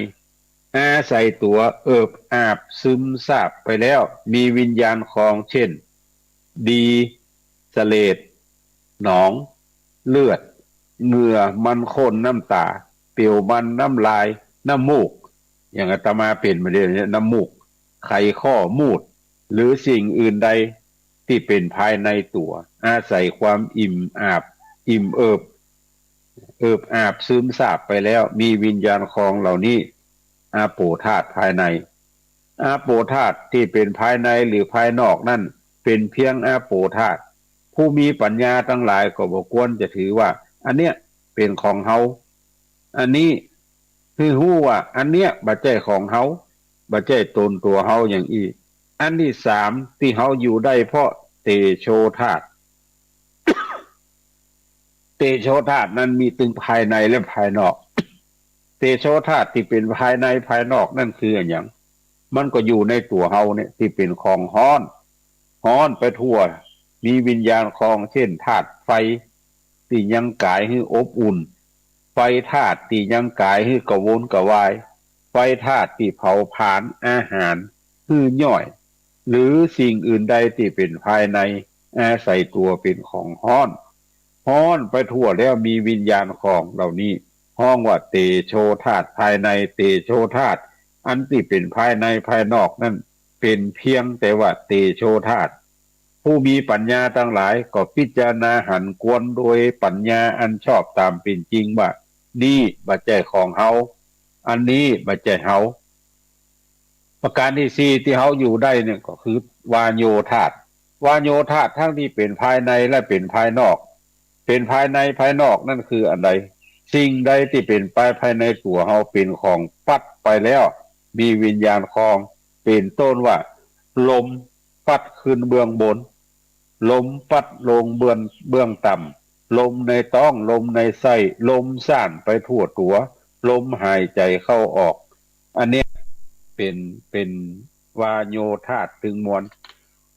อาศัยตั๋วเอิบอาบซึมซาบไปแล้ว มีวิญญาณครอง เช่น ดี เสลด หนอง เลือด เหงื่อ มันข้น น้ำต๋า เปลวมัน น้ำลาย น้ำมูก อย่างอาตมาเป๋นมาเดี๋ยวนี้ น้ำมูก ไขข้อ มูตร หรือสิ่งอื่นใดตี้เป๋นภายในตั๋ว อาศัยความอิ่มอาบ อิ่มเอิบ เอิบอาบซึมซาบไปแล้ว มีวิญญาณครองเหล่านี้ อาโปธาตุภายใน อาโปธาตุตี้เป๋นภายในหรือภายนอกนั้น เป๋นเพียงอาโปธาตุ ผู้มีปั๋ญญาตังหลายก็บ่ควรจะถือว่า อันเนี้ยเป๋นของเฮา อันนี้ หื้อฮู้ว่าอันเนี้ยบ่ใจ้ของเฮา บ่ใจ้ตนตั๋วเฮาอย่างอี้ อันตี้สามตี้เฮาอยู่ได้เพราะเตโชธาตุ เตโชธาตุนั้นมีตึงภายในและภายนอก เตโชธาตุตี้เป๋นภายในภายนอกนั้นคืออะหยัง มันก็อยู่ในตั๋วเฮาเนี่ยตี้เป๋นของฮ้อน ฮ้อนไปทั่ว มีวิญญาณครอง เช่น ธาตุไฟตี้ยังก๋ายหื้ออบอุ่น ไฟธาตุตี้ยังก๋ายหื้อกระวนกระวาย ไฟธาตุตี้เผาผลาญอาหารหื้อย่อย หรือสิ่งอื่นใดตี้เป๋นภายใน อาศัยตั๋วเป๋นของฮ้อน ฮ้อนไปทั่วแล้วมีวิญญาณครองเหล่านี้ ฮ้องว่าเตโชธาตุภายใน เตโชธาตุอันตี้เป๋นภายในภายนอกนั้น เป๋นเพียงแต่ว่าเตโชธาตุ ผู้มีปั๋ญญาตังหลายก็พิจารณาหันกวนโดยปั๋ญญาอันชอบต๋ามเป๋นจริงว่า นี่บ่ใจ้ของเฮา อันนี้บ่ใจ้เฮา ประการตี้สี่ตี้เฮาอยู่ได้เนี่ยก็คือวาโญธาตุ วาโญธาตุทั้งตี้เป๋นภายในและเป๋นภายนอก เป๋นภายในภายนอกนั้นคืออันใด สิ่งใดตี้เป๋นไปภายในตั๋วเฮาเป๋นของปั๊ดไปแล้ว มีวิญญาณครอง เป๋นต้นว่า ลมปั๊ดขึ้นเบื้องบน ลมปั๊ดลงเบื้อง เบื้องต่ำ ลมในต๊อง ลมในไส้ ลมซ่านไปทั่วตั๋ว ลมหายใจ๋เข้าออก อันเนี้ยเป๋น เป๋นวาโญธาตุตึงมวล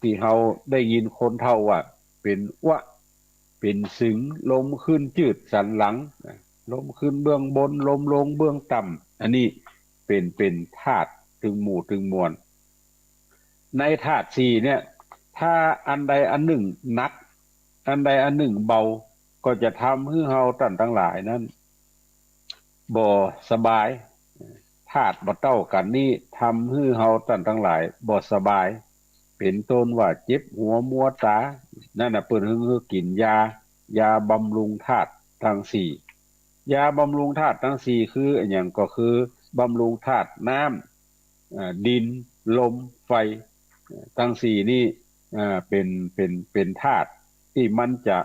ตี้เฮาได้ยินคนเฒ่าว่า เป๋นอั๊วะ เป๋นสึง ลมขึ้นจืดสันหลัง ลมขึ้นเบื้องบน ลมลงเบื้องต่ำ อันนี้เป๋น เป๋นธาตุตึงหมู่ตึงมวล ในธาตุสี่เนี่ย ถ้าอันใดอันนึ่งหนัก อันใดอันนึ่งเบา ก็จะทำหื้อเฮาต้านตังหลายนั้น บ่สบาย ธาตุบ่เต้ากั๋นนี้ทำหื้อเฮาต้านตังหลายบ่สบาย เป๋นต้นว่าเจ็บหัวมัวต๋า นั่นน่ะเปิ้นหื้อ หื้อกิ๋นยา ยาบำรุงธาตุตังสี่ ยาบำรุงธาตุตังสี่คืออะหยัง ก็คือบำรุงธาตุน้ำ อ่า ดิน ลม ไฟ ตังสี่นี่ อ่า เป๋น เป๋น เป๋นธาตุตี้มันจะ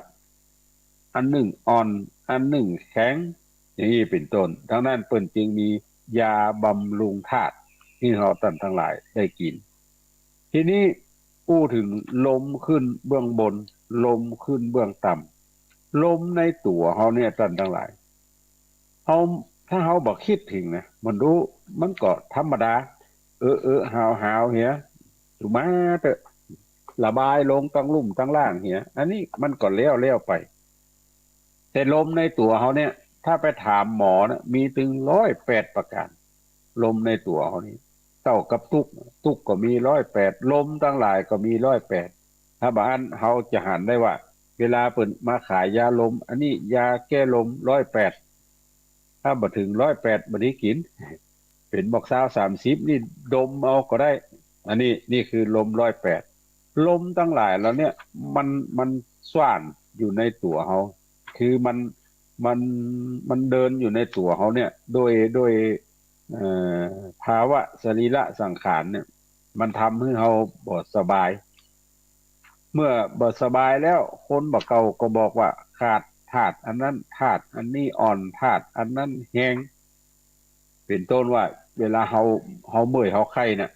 อันนึ่งอ่อน อันนึ่งแข็ง อย่างนี้เป๋นต้น ดังนั้นเปิ้นจึงมียาบำรุงธาตุหื้อเฮาต้านตังหลายได้กิ๋น ทีนี้อู้เถิงลมขึ้นเบื้องบน ลมขึ้นเบื้องต่ำ ลมในตั๋วเฮาเนี่ยต้านตังหลาย เฮา ถ้าเฮาบ่กึ๊ดเถิงนะ มันดู มันก็ธรรมดา เออ เออ หาว หาว เหีย สุมาเต๊อะ ระบายลงตังลุ่มตังล่างเหีย อันนี้มันก็แล้ว แล้วไป แต่ลมในตั๋วเฮาเนี่ย ถ้าไปถามหมอนะ มีตึงร้อยแปดประก๋าน ลมในตั๋วเฮานี่ เต้ากับตุ๊ก ตุ๊กก็มีร้อยแปด ลมตังหลายก็มีร้อยแปด ถ้าบ่อั้นเฮาจะหันได้ว่า เวลาเปิ้นมาขายยาลม อันนี้ยาแก้ลมร้อยแปด ถ้าบ่เถิงร้อยแปดบ่ได้กิ๋น เป๋นหมวกซาวสามสิบนี่ดมเอาก็ได้ อันนี้ นี่คือลมร้อยแปด ลมตังหลายเหล่าเนี้ย มัน มันซ่อนอยู่ในตั๋วเฮา คือมัน มัน มันเดินอยู่ในตั๋วเฮาเนี่ย โดย โดย เอ่อ ภาวะสรีระสังขารเนี่ย มันทำหื้อเฮาบ่สบาย เมื่อบ่สบายแล้ว คนบ่าเก่าก็บอกว่าขาดธาตุอันนั้น ธาตุอันนี้อ่อน ธาตุอันนั้นแฮง เป๋นต้นว่า เวลาเฮา เฮาเมื่อยเฮาไข้น่ะ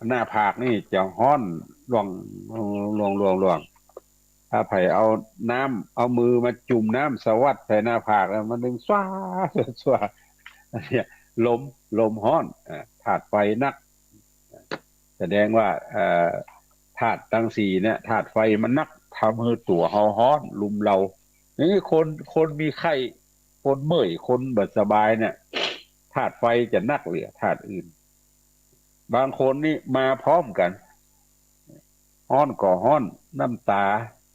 หน้าผากนี่จะฮ้อนหล่วง หล่วง หล่วง หล่วง ถ้าใผเอาน้ำ เอามือมาจุ่มน้ำสะวัดใส่หน้าผากแล้ว มันตึงสว้า สว้า อันเนี้ย ลม ลมฮ้อน อ่า ธาตุไฟนัก แสดงว่า เอ่อ ธาตุตังสี่เนี่ย ธาตุไฟมันนัก ทำหื้อตั๋วเฮาฮ้อน รุมเร้า นี่คน คนมีไข้ คนเมื่อย คนบ่สบายเนี่ย ธาตุไฟจะนักเหลือธาตุอื่น บางคนนี่มาพร้อมกั๋น ฮ้อนก็ฮ้อน น้ำต๋า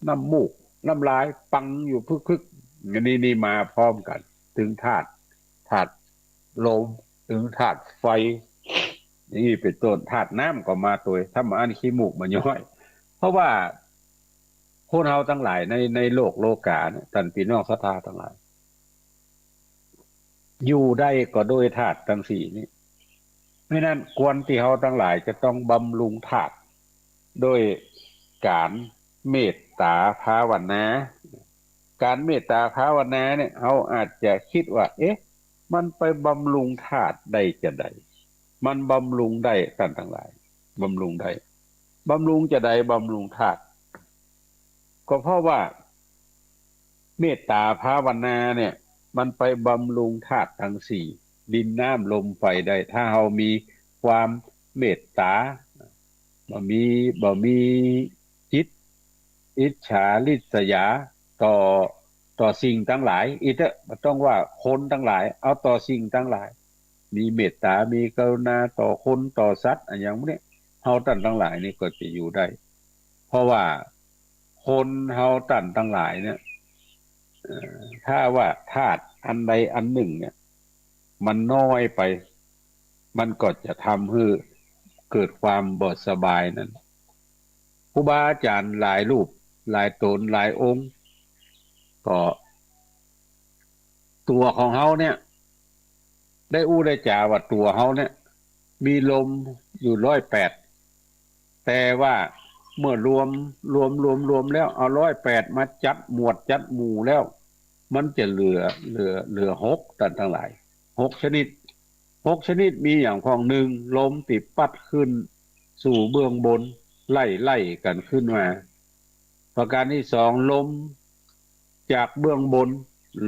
น้ำมูก น้ำลายปังอยู่พึกๆ อันนี้นี่มาพร้อมกั๋น ตึงธาตุ ธาตุลม ตึงธาตุไฟ อย่างนี้เป๋นต้น ธาตุน้ำก็มาตวย ถ้าบ่อั้นขี้มูกบ่ย้อย เพราะว่าคนเฮาตังหลายใน ในโลกโลก๋าเนี่ย ต้านปี้น้องศรัทธาตังหลาย อยู่ได้ก็โดยธาตุตังสี่นี้ เพราะฉะนั้นควรตี้เฮาตังหลายจะต้องบำรุงธาตุโดยก๋านเมตต๋าภาวนา ก๋านเมตต๋าภาวนาเนี่ย เฮาอาจจะกึ๊ดว่า เอ๊ะ มันไปบำรุงธาตุได้จาใด มันบำรุงได้ ต้านตังหลาย บำรุงได้ บำรุงจาใด บำรุงธาตุ ก็เพราะว่าเมตต๋าภาวนาเนี่ย มันไปบำรุงธาตุตังสี่ ดินน้ำลมไฟได้ ถ้าเฮามีความเมตต๋า บ่มี บ่มีจิตอิจฉาริษยาต่อ ต่อสิ่งตังหลาย อิเต๊อะ บ่ต้องว่าคนตังหลาย เอาต่อสิ่งตังหลาย มีเมตต๋า มีกรุณาต่อคนต่อสัตว์ อะหยังพวกเนี้ย เฮาต้านตังหลายนี่ก็จะอยู่ได้ เพราะว่าคนเฮาต้านตังหลายเนี่ย เอ่อ ถ้าว่าธาตุอันใดอันหนึ่งเนี่ย มันน้อยไป มันก็จะทำหื้อเกิดความบ่สบายนั้น ครูบาอาจ๋ารย์หลายรูป หลายต๋น หลายองค์ ก็ ตั๋วของเฮาเนี่ย ได้อู้ได้จ๋าว่าตั๋วเฮาเนี่ย มีลมอยู่ร้อยแปด แต่ว่าเมื่อรวม รวม รวม รวมแล้ว เอาร้อยแปดมาจัดหมวดจัดหมู่แล้ว มันจะเหลือ เหลือ เหลือหก ต้านตังหลาย หกชนิด หกชนิดมีหยังพ่อง นึ่ง ลมตี้ปั๊ดขึ้นสู่เบื้องบน ไล่ ไล่กั๋นขึ้นมา ประก๋านตี้สอง ลมจากเบื้องบน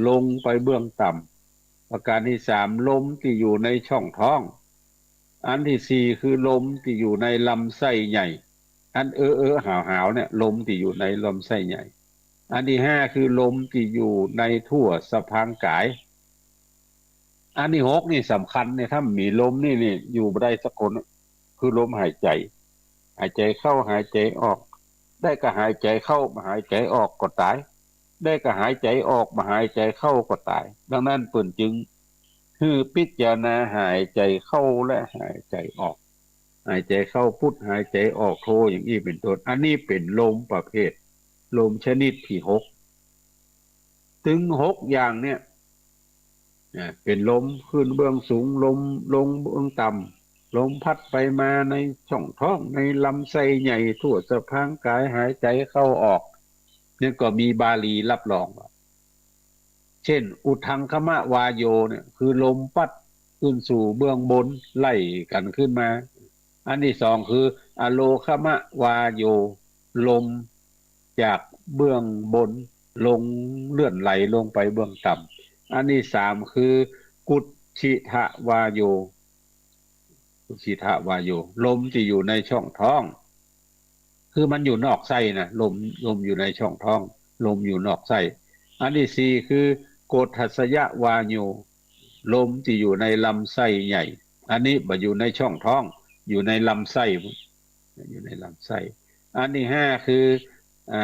ลงไปเบื้องต่ำ ประก๋านตี้สาม ลมตี้อยู่ในช่องท้อง อันตี้สี่ คือลมตี้อยู่ในลำไส้ใหญ่ อันเออๆ หาวๆ เนี่ย ลมตี้อยู่ในลำไส้ใหญ่ อันตี้ห้า คือลมตี้อยู่ในทั่วสะพางกาย อันตี้หกนี่สำคัญเนี่ย ถ้าบ่มีลมนี่ นี่อยู่บ่ได้สักคน คือลมหายใจ๋ หายใจ๋เข้าหายใจ๋ออก ได้ก็หายใจ๋เข้า บ่หายใจ๋ออกก็ต๋าย ได้ก็หายใจ๋ออก บ่หายใจ๋เข้าก็ต๋าย ดังนั้นเปิ้นจึงหื้อพิจารณาหายใจ๋เข้าและหายใจ๋ออก หายใจ๋เข้าพุท หายใจ๋ออกโธ อย่างอี้เป๋นต้น อันนี้เป๋นลมประเภท ลมชนิดตี้หก ตึงหกอย่างเนี่ย อ่า เป๋นลมขึ้นเบื้องสูง ลมลงเบื้องต่ำ ลมพัดไปมาในช่องท้อง ในลำไส้ใหญ่ ทั่วสะพางกาย หายใจ๋เข้าออก เนี่ยก็มีบาลีรับรองว่า เช่น อุทธังคมะวาโยเนี่ย คือลมปั๊ดขึ้นสู่เบื้องบน ไล่กั๋นขึ้นมา อันตี้สอง คืออโลคมะวาโย ลมจากเบื้องบนลงเลื่อนไหลลงไปเบื้องต่ำ อันตี้สาม คือกุจฉิทวาโย กุจฉิทวาโย ลมตี้อยู่ในช่องท้อง คือมันอยู่นอกไส้นะ ลม ลมอยู่ในช่องท้อง ลมอยู่นอกไส้ อันตี้สี่ คือ โกฏฐัสสยวาโย ลมตี้อยู่ในลำไส้ใหญ่ อันนี้บ่อยู่ในช่องท้อง อยู่ในลำไส้ อยู่ในลำไส้ อันตี้ห้าคือ อ่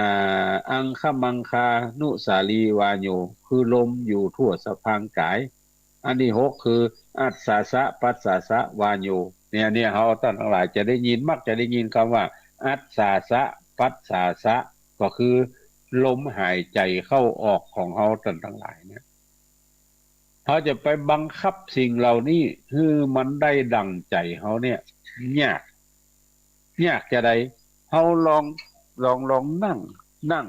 า อังคมังคานุสาลีวาโย คือลมอยู่ทั่วสะพางกาย อันตี้หกคือ อัสสาสะปัสสาสะวาโย เนี่ย เนี่ย เฮาต้านตังหลายจะได้ยิน มักจะได้ยินกำว่า อัสสาสะปัสสาสะ ก็คือลมหายใจ๋เข้าออกของเฮาต้านตังหลายเนี่ย เฮาจะไปบังคับสิ่งเหล่านี้หื้อมันได้ดั่งใจ๋เฮาเนี่ย ยาก ยากจาใด เฮาลอง ลอง ลองนั่ง นั่ง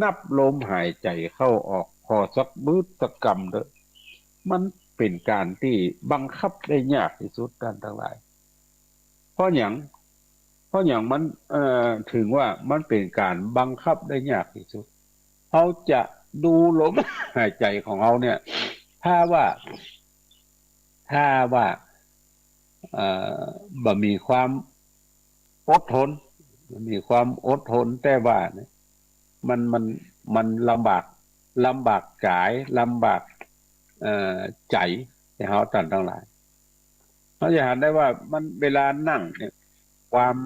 นับลมหายใจ๋เข้าออก ผ่อสักบึดสักกำเต๊อะ มันเป๋นก๋านตี้บังคับได้ยากตี้สุดต้านตังหลาย เพราะหยัง เพราะหยังมัน เอ่อ เถิงว่ามันเป๋นก๋านบังคับได้ยากตี้สุด เฮาจะดูลมหายใจ๋ของเฮาเนี่ย ถ้าว่า ถ้าว่า เอ่อ บ่มีความอดทน บ่มีความอดทน แต่ว่าเนี่ย มัน มัน มันลำบาก ลำบากกาย ลำบาก เอ่อ ใจ๋ แก่เฮาต้านตังหลาย เฮาจะหันได้ว่ามัน เวลานั่งเนี่ย ความ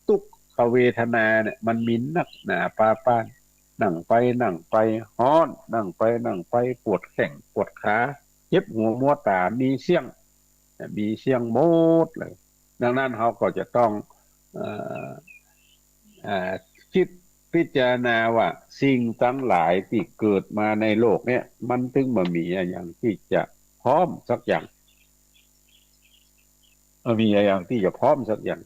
ตุ๊กขเวทนาเนี่ย มันมีนักหนาปาป๊าน นั่งไปนั่งไปฮ้อน นั่งไปนั่งไปปวดแข้งปวดขา เจ็บหัวมัวต๋า มีเสี้ยง มีเสี้ยงหมดเลย ดังนั้นเฮาก็จะต้อง เอ่อ เอ่อ กึ๊ดพิจารณาว่าสิ่งตังหลายตี้เกิดมาในโลกเนี่ย มันตึงบ่มีอะหยังตี้จะพร้อมสักอย่าง บ่มีอะหยังตี้จะพร้อมสักอย่าง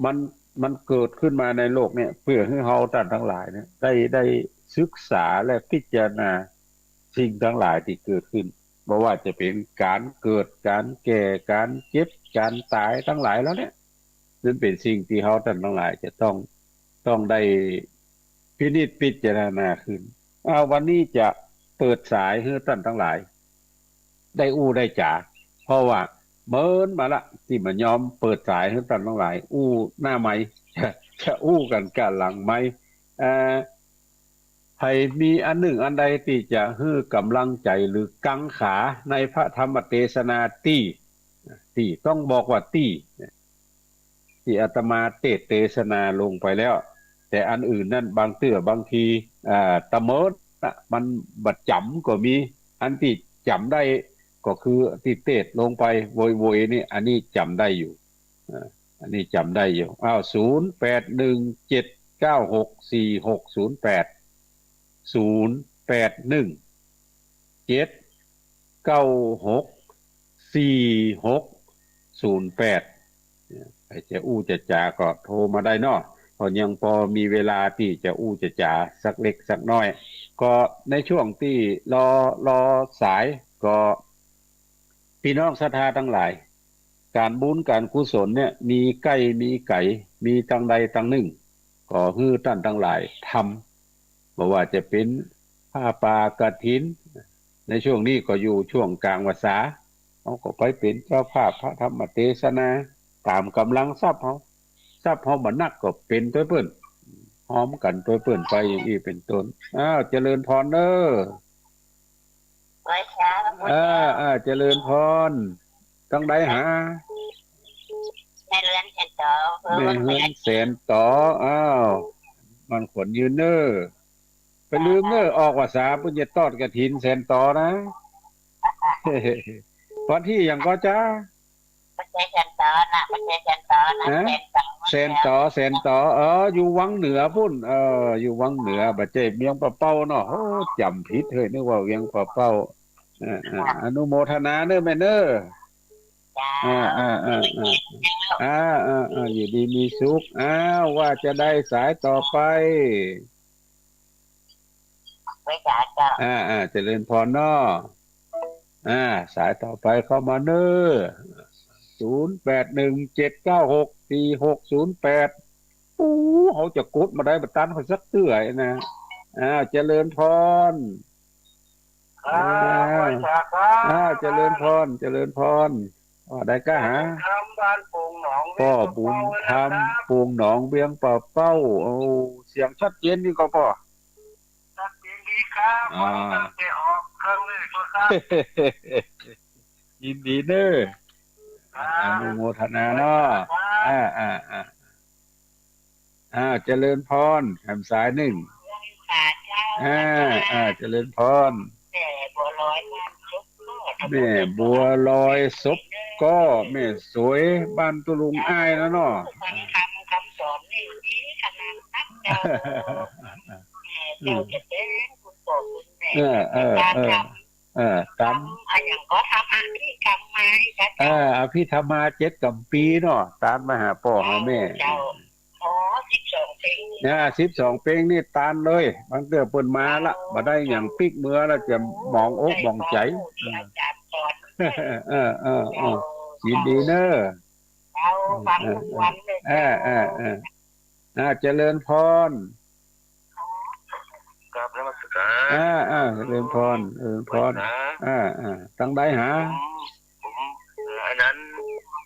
มัน มันเกิดขึ้นมาในโลกเนี่ย เปื้อหื้อเฮาต้านตังหลายเนี่ย ได้ ได้ศึกษาและพิจารณาสิ่งตังหลายตี้เกิดขึ้น บ่ว่าจะเป๋นก๋านเกิด ก๋านแก่ ก๋านเจ็บ ก๋านต๋ายตังหลายแล้วเนี่ย มันเป๋นสิ่งตี้เฮาต้านตังหลายจะต้อง ต้องได้พินิจพิจารณาขึ้น อ้าว วันนี้จะเปิดสายหื้อต้านตังหลาย ได้อู้ได้จ๋า เพราะว่าเมินมาละ ตี้บ่ยอมเปิดสายหื้อต้านตังหลาย อู้หน้าไมค์ จะ จะอู้กั๋นก้าหลังไมค์ เอ่อ ใผมีอันนึ่งอันใดตี้จะหื้อก๋ำลังใจ๋หรือกังขาในพระธรรมเตสนาตี้ ตี้ ต้องบอกว่าตี้ ตี้อาตมาเตสน์เตสนาลงไปแล้ว แต่อันอื่นนั้นบางเตื้อบางที อ่า ตะเมินน่ะ มันบ่จ๋ำก็มี อันตี้จ๋ำได้ก็คือตี้เตสน์ลงไปโวยๆ นี่ อันนี้จ๋ำได้อยู่ อ่า อันนี้จ๋ำได้อยู่ อ้าว ศูนย์แปดหนึ่งเจ็ดเก้าหกสี่หกศูนย์แปด ศูนย์แปดหนึ่งเจ็ดเก้าหกสี่หกศูนย์แปด เนี่ย ใผจะอู้จะจ๋าก็โทรมาได้เนาะ ก็ยังปอมีเวลาตี้จะอู้จะจ๋าสักเล็กสักน้อย ก็ในช่วงตี้รอ รอสาย ก็ ปี้น้องศรัทธาตังหลาย ก๋านบุญก๋านกุศลเนี่ย มีใก้มีไก๋ มีตังใดตังนึ่ง ก็หื้อต้านตังหลายทำ บ่ว่าจะเป๋นผ้าป่ากฐิน ในช่วงนี้ก็อยู่ช่วงก๋างพรรษา เฮาก็ไปเป๋นเจ้าภาพพระธรรมเตสนา ต๋ามก๋ำลังทรัพย์เฮา ทรัพย์เฮาบ่นักก็เป๋นตวยเปิ้น ฮอมกั๋นตวยเปิ้นไปอย่างอี้เป๋นต้น อ้าว เจริญพรเน้อ ไหว้สาธุ อ่า อ่า เจริญพร ตังใดหา แม่เฮือนแสนต๋อ แม่เฮือนแสนต๋อ อ้าว มันขวัญยืนเน้อ ไปลืมเน้อ ออกพรรษาเปิ้นจะตอดกฐินแสนต๋อนะ วันตี้หยังก่อจ๊ะ บ่ใจ้แสนต๋อนะ บ่ใจ้แสนต๋อนะ ฮะ แสนต๋อ แสนต๋อ แสนต๋อ เออ อยู่วังเหนือปู้น เออ อยู่วังเหนือ บ่ใจ้เวียงป่าเป้าเนาะ โอ้ จ๋ำผิดเฮ้ย นึกว่าเวียงป่าเป้า เออ เออ อนุโมทนาเน้อแม่เน้อ จ้า อ่า อ่า อ่า อ่า อ่า อ่า อ่า อยู่ดีมีสุข อ้าว ว่าจาใดสายต่อไป ไหว้สาเจ้า อ่า อ่า เจริญพรเนาะ อ่า สายต่อไปเข้ามาเน้อ ศูนย์แปดหนึ่งเจ็ดเก้าหกสี่หกศูนย์แปด อู้ เฮาจะกดมาได้บ่ตันเขาสักเตื้อนะ อ้าว เจริญพร อ่า อ้าว ไหว้สาครับ อ้าว เจริญพร เจริญพร ว่าได้ก้าหา พ่อบุญธรรม บ้านโป่งหนอง ป้อบุญธรรม เวียงป่าเป้านะครับ โป่งหนอง เวียงป่าเป้า โอ้ เสียงชัดเจนดีก็ป้อ ชัดเจนดีครับ อ่า วันนี้ตั้งแต่ออก ครับ ยินดีเน้อ ครับ อนุโมทนาเนาะ ครับ อ่า อ่า อ่า อ่า เจริญพร แถมสายนึ่ง อ่า อ่า เจริญพร แม่บัวลอยบ้านศพก็ แม่บัวลอยศพก็ แม่สวยบ้านตุลุงอ้ายนะเนาะ ฟังธรรมคำสอนนี่ดีขนาดนักเจ้า แม่เจ้าจะเป็นคุณพ่อคุณแม่ เออ เออ เออ เออ ต๋าม ทำอะหยังก็ทำอภิธรรมา เออ อภิธรรมาเจ็ดกัมภีร์เนาะ ต๋ามมาหาป้อหาแม่ เจ้า อ๋อ สิบสองเพลง อ่า สิบสองเพลงนี่ต๋ามเลย บางเตื้อเปิ้นมาละ อ๋อ บ่ได้หยังปิ๊กเมือละ จะหมองอกหมองใจ๋ เจ้า ที่อาจ๋ารย์สอน เออ เออ เออ เออ เจ้า ยินดีเน้อ เจ้า ฟังทุกวันเลย เออ เจ้า เออ เออ อ่า เจริญพร กราบนมัสการ อ่า อ่า เจริญพร เจริญพร อ่า อ่า ตังใดหา ผม ผม เอ่อ อันนั้น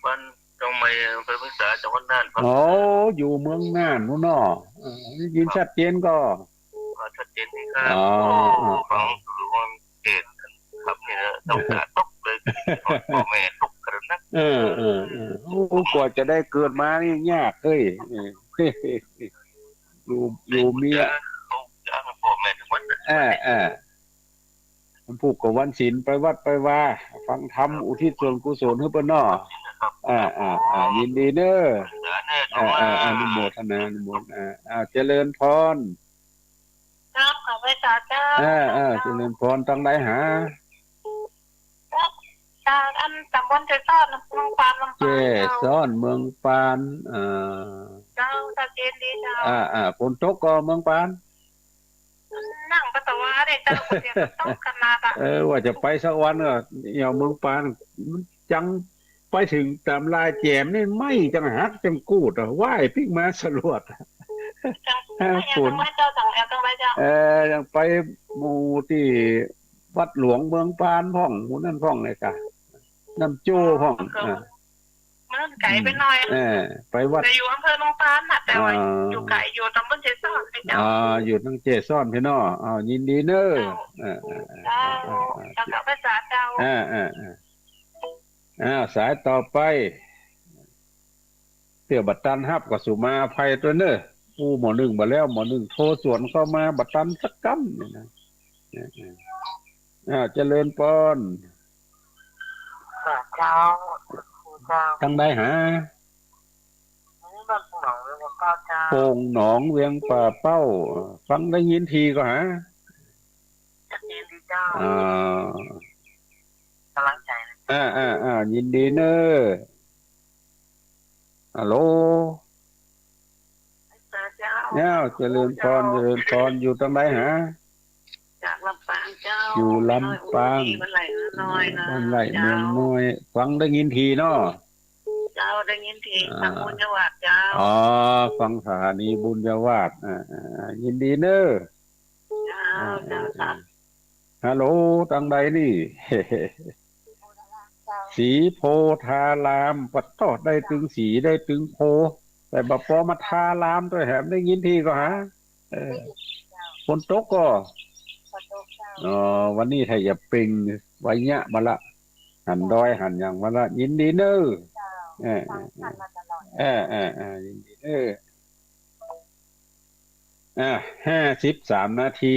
บ้านตองใหม่ อำเภอเวียงสา จังหวัดน่านครับ โอ้ อยู่เมืองน่านนู่นเนาะ เออ ได้ยินชัดเจนก่อ อ่า ชัดเจนดีครับ อ๋อ โอ้ อ๋อ ฟังดูว่าเทศน์ครับนี่นะ น้ำต๋าตกเลย พ่อแม่ตกขนาดนั้น เออ เออ เออ โอ้ กว่าจะได้เกิดมานี่ยากเฮ้ย เออ อยู่ อยู่เมีย เขาจ้างพ่อแม่ทุกวันนะ เออ เออ วันพูกกับวันศีล ไปวัดไปวา ฟังธรรม อุทิศส่วนกุศลหื้อเปิ้นเนาะ ครับ อ่า อ่า อ่า ยินดีเน้อ อ่า อ่า อนุโมทนา อนุโมทนา อ่า เจริญพร ครับ ขอไหว้สาเจ้า อ่า อ่า เจริญพร ตังใดหา ครับ จากอันต๋ำบลเจซ้อน เมืองปาน ลำปาง เจซ้อน เมืองปาน อ่า เจ้า ชัดเจนดีเจ้า อ่า อ่า ฝนตกก่อเมืองปาน นั่งปัสสาวะเนี่ยเจ้า คนเดียวก็ตกขนาดอะ เออ ว่าจะไปสักวันก็ เหี่ยวเมืองปาน มันจังไปเถิงต๋ามลายแจ่มนี่ ไม้จังหักจังกูดอะ ว่ายปิ๊กมาสลวด จัง ฮะ ยัง ฝน จังไปเจ้า จังแอวจังไปเจ้า เออ ยังไปหมู่ตี้วัดหลวงเมืองปานพ่อง หมู่นั้นพ่องเลยกะ น้ำโจ้พ่อง ก็ อ่า มันไก๋ไปหน่อย เออ ไปวัด แต่อยู่อำเภอเมืองปานน่ะ แต่ว่า อ่า อยู่ไก๋ อยู่ต๋ำบลเจซ้อนนี่เจ้า อ่า อยู่ตังเจซ้อนพี้เนาะ อ่า ยินดีเน้อ เจ้า เออ เออ เออ เจ้า เออ เออ เจ้า เจ้า พระสาเจ้า เออ เออ เออ อ่า สายต่อไป เตื้อบ่ตันฮับก็สุมาอภัยตวยเน้อ อู้หมอนึ่งบ่แล้ว หมอนึ่งโทรสวนเข้ามาบ่ตันสักกำนี่นะ เออ เออ อ่า เจริญพร ค่ะเจ้า ครูเจ้า ตังใดหา อันนี้บ้านโป่งหนองเวียงป่าเป้าเจ้า โป่งหนองเวียงป่าเป้า ฟังได้ยินทีก็หา ชัดเจนดีเจ้า อ่า กำลังใจ๋นะ อ่า อ่า อ่า ยินดีเน้อ ฮัลโหล เจ้า เจ้า เจริญพร เจ้า เจริญพร อยู่ตังใดหา จากลำปางเจ้า อยู่ลำปาง บ้านไร่เมืองน้อยนะ บ้านไร่เมืองน้อย เจ้า ฟังได้ยินทีเนาะ เจ้า ได้ยินที อ่า ฟังบุญญาวาสเจ้า อ๋อ ฟังสถานีบุญญาวาส อ่า อ่า ยินดีเน้อ เจ้า อ่า เจ้า อ่า ค่ะ ฮัลโหล ตังใดนี่ ศรีโพธาราม ปัดโต้ ได้ตึงศรี ได้ตึงโพ แต่บ่ปอมาธารามตวย แหมได้ยินทีก็หา เออ ฝนตกก่อ ฝนตกเจ้า อ๋อ วันนี้ถ้าจะเปล่งไวยะมาละ หันดอยหันหยังมาละ ยินดีเน้อ เจ้า เออ ฟังท่านมาตลอด เออ เออ เออ ยินดีเน้อ อ่า ห้าสิบสามนาที